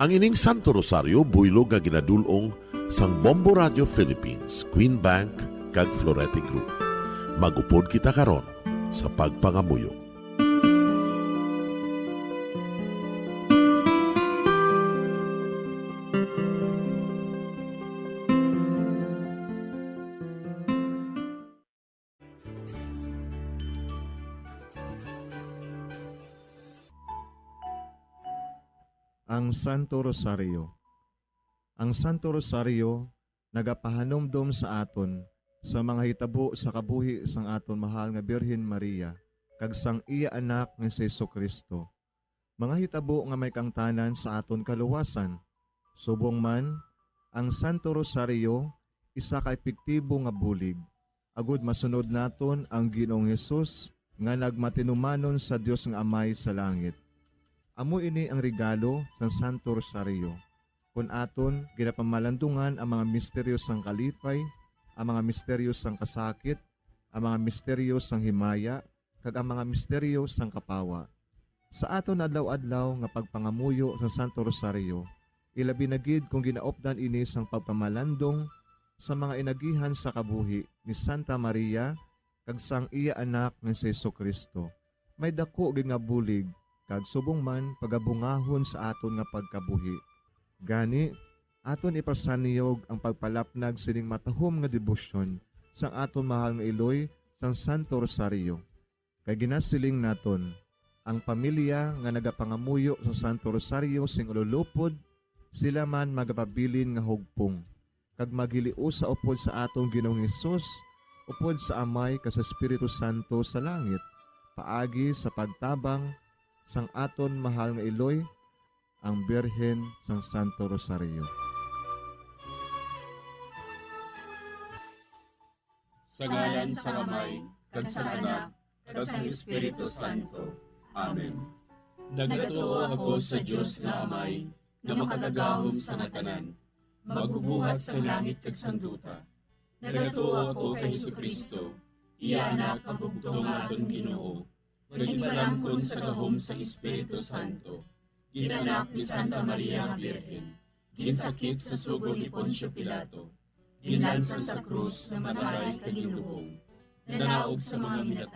Ang ining Santo Rosario buylog nga ginadul-ong sang Bombo Radio Philippines, Queen Bank, kag Florete Group. Mag-upod kita karon sa pagpangamuyo. Ang Santo Rosario. Ang Santo Rosario nagapahanumdom sa aton sa mga hitabo sa kabuhi sang aton mahal nga Birhen Maria kag sang iya Anak nga si Jesu-Cristo. Mga hitabo nga may kaangtanan sa aton kaluwasan. Subong man, ang Santo Rosario isa ka epektibo nga bulig agod masunod naton ang Ginoong Hesus nga nagmatinumanon sa Dios nga Amay sa langit. Amo ini ang regalo sang Santo Rosario. Kon aton ginapamalandungan ang mga misteryo sang kalipay, ang mga misteryo sang kasakit, ang mga misteryo sang himaya, kag ang mga misteryo sang kapawa. Sa aton adlaw-adlaw nga pagpangamuyo sa Santo Rosario, ilabi na gid kon ginaupdan ini sang pagpamalandong sa mga inagihan sa kabuhi ni Santa Maria kag sang iya Anak nga si Jesu-Cristo, may daku gid nga bulig kag subong man pagabungahon sa aton nga pagkabuhi. Gani, aton ipasanyog ang pagpalapnag sining matahom nga debosyon sang aton mahal nga iloy sang Santo Rosario. Kay ginasiling naton, ang pamilya nga nagapangamuyo sa Santo Rosario sing ululupod, sila man magapabilin nga hugpong, kag maghiliusa upod sa aton Ginoong Hesus, upod sa Amay kag sa Espiritu Santo sa langit, paagi sa pagtabang sang aton mahal nga iloy, ang Birhen sang Santo Rosario. Sa ngalan sang Amay, kag sang Anak, kag sang Espiritu Santo. Amen. Nagatuo ako sa Dios nga Amay, nga makagagahom sa nga tanan, magbubuhat sang langit kag sang duta. Nagatuo ako kay Jesu-Cristo, iya Anak nga bugtong nga aton Ginoo, nga ginpalamkon sa gahom sang Espiritu Santo, ginanak ni Santa Maria nga Birhen, ginsakit sa sugo ni Poncio Pilato, ginlansang sa krus nga mataray kag ginlubong, nanaog sa mga minatay,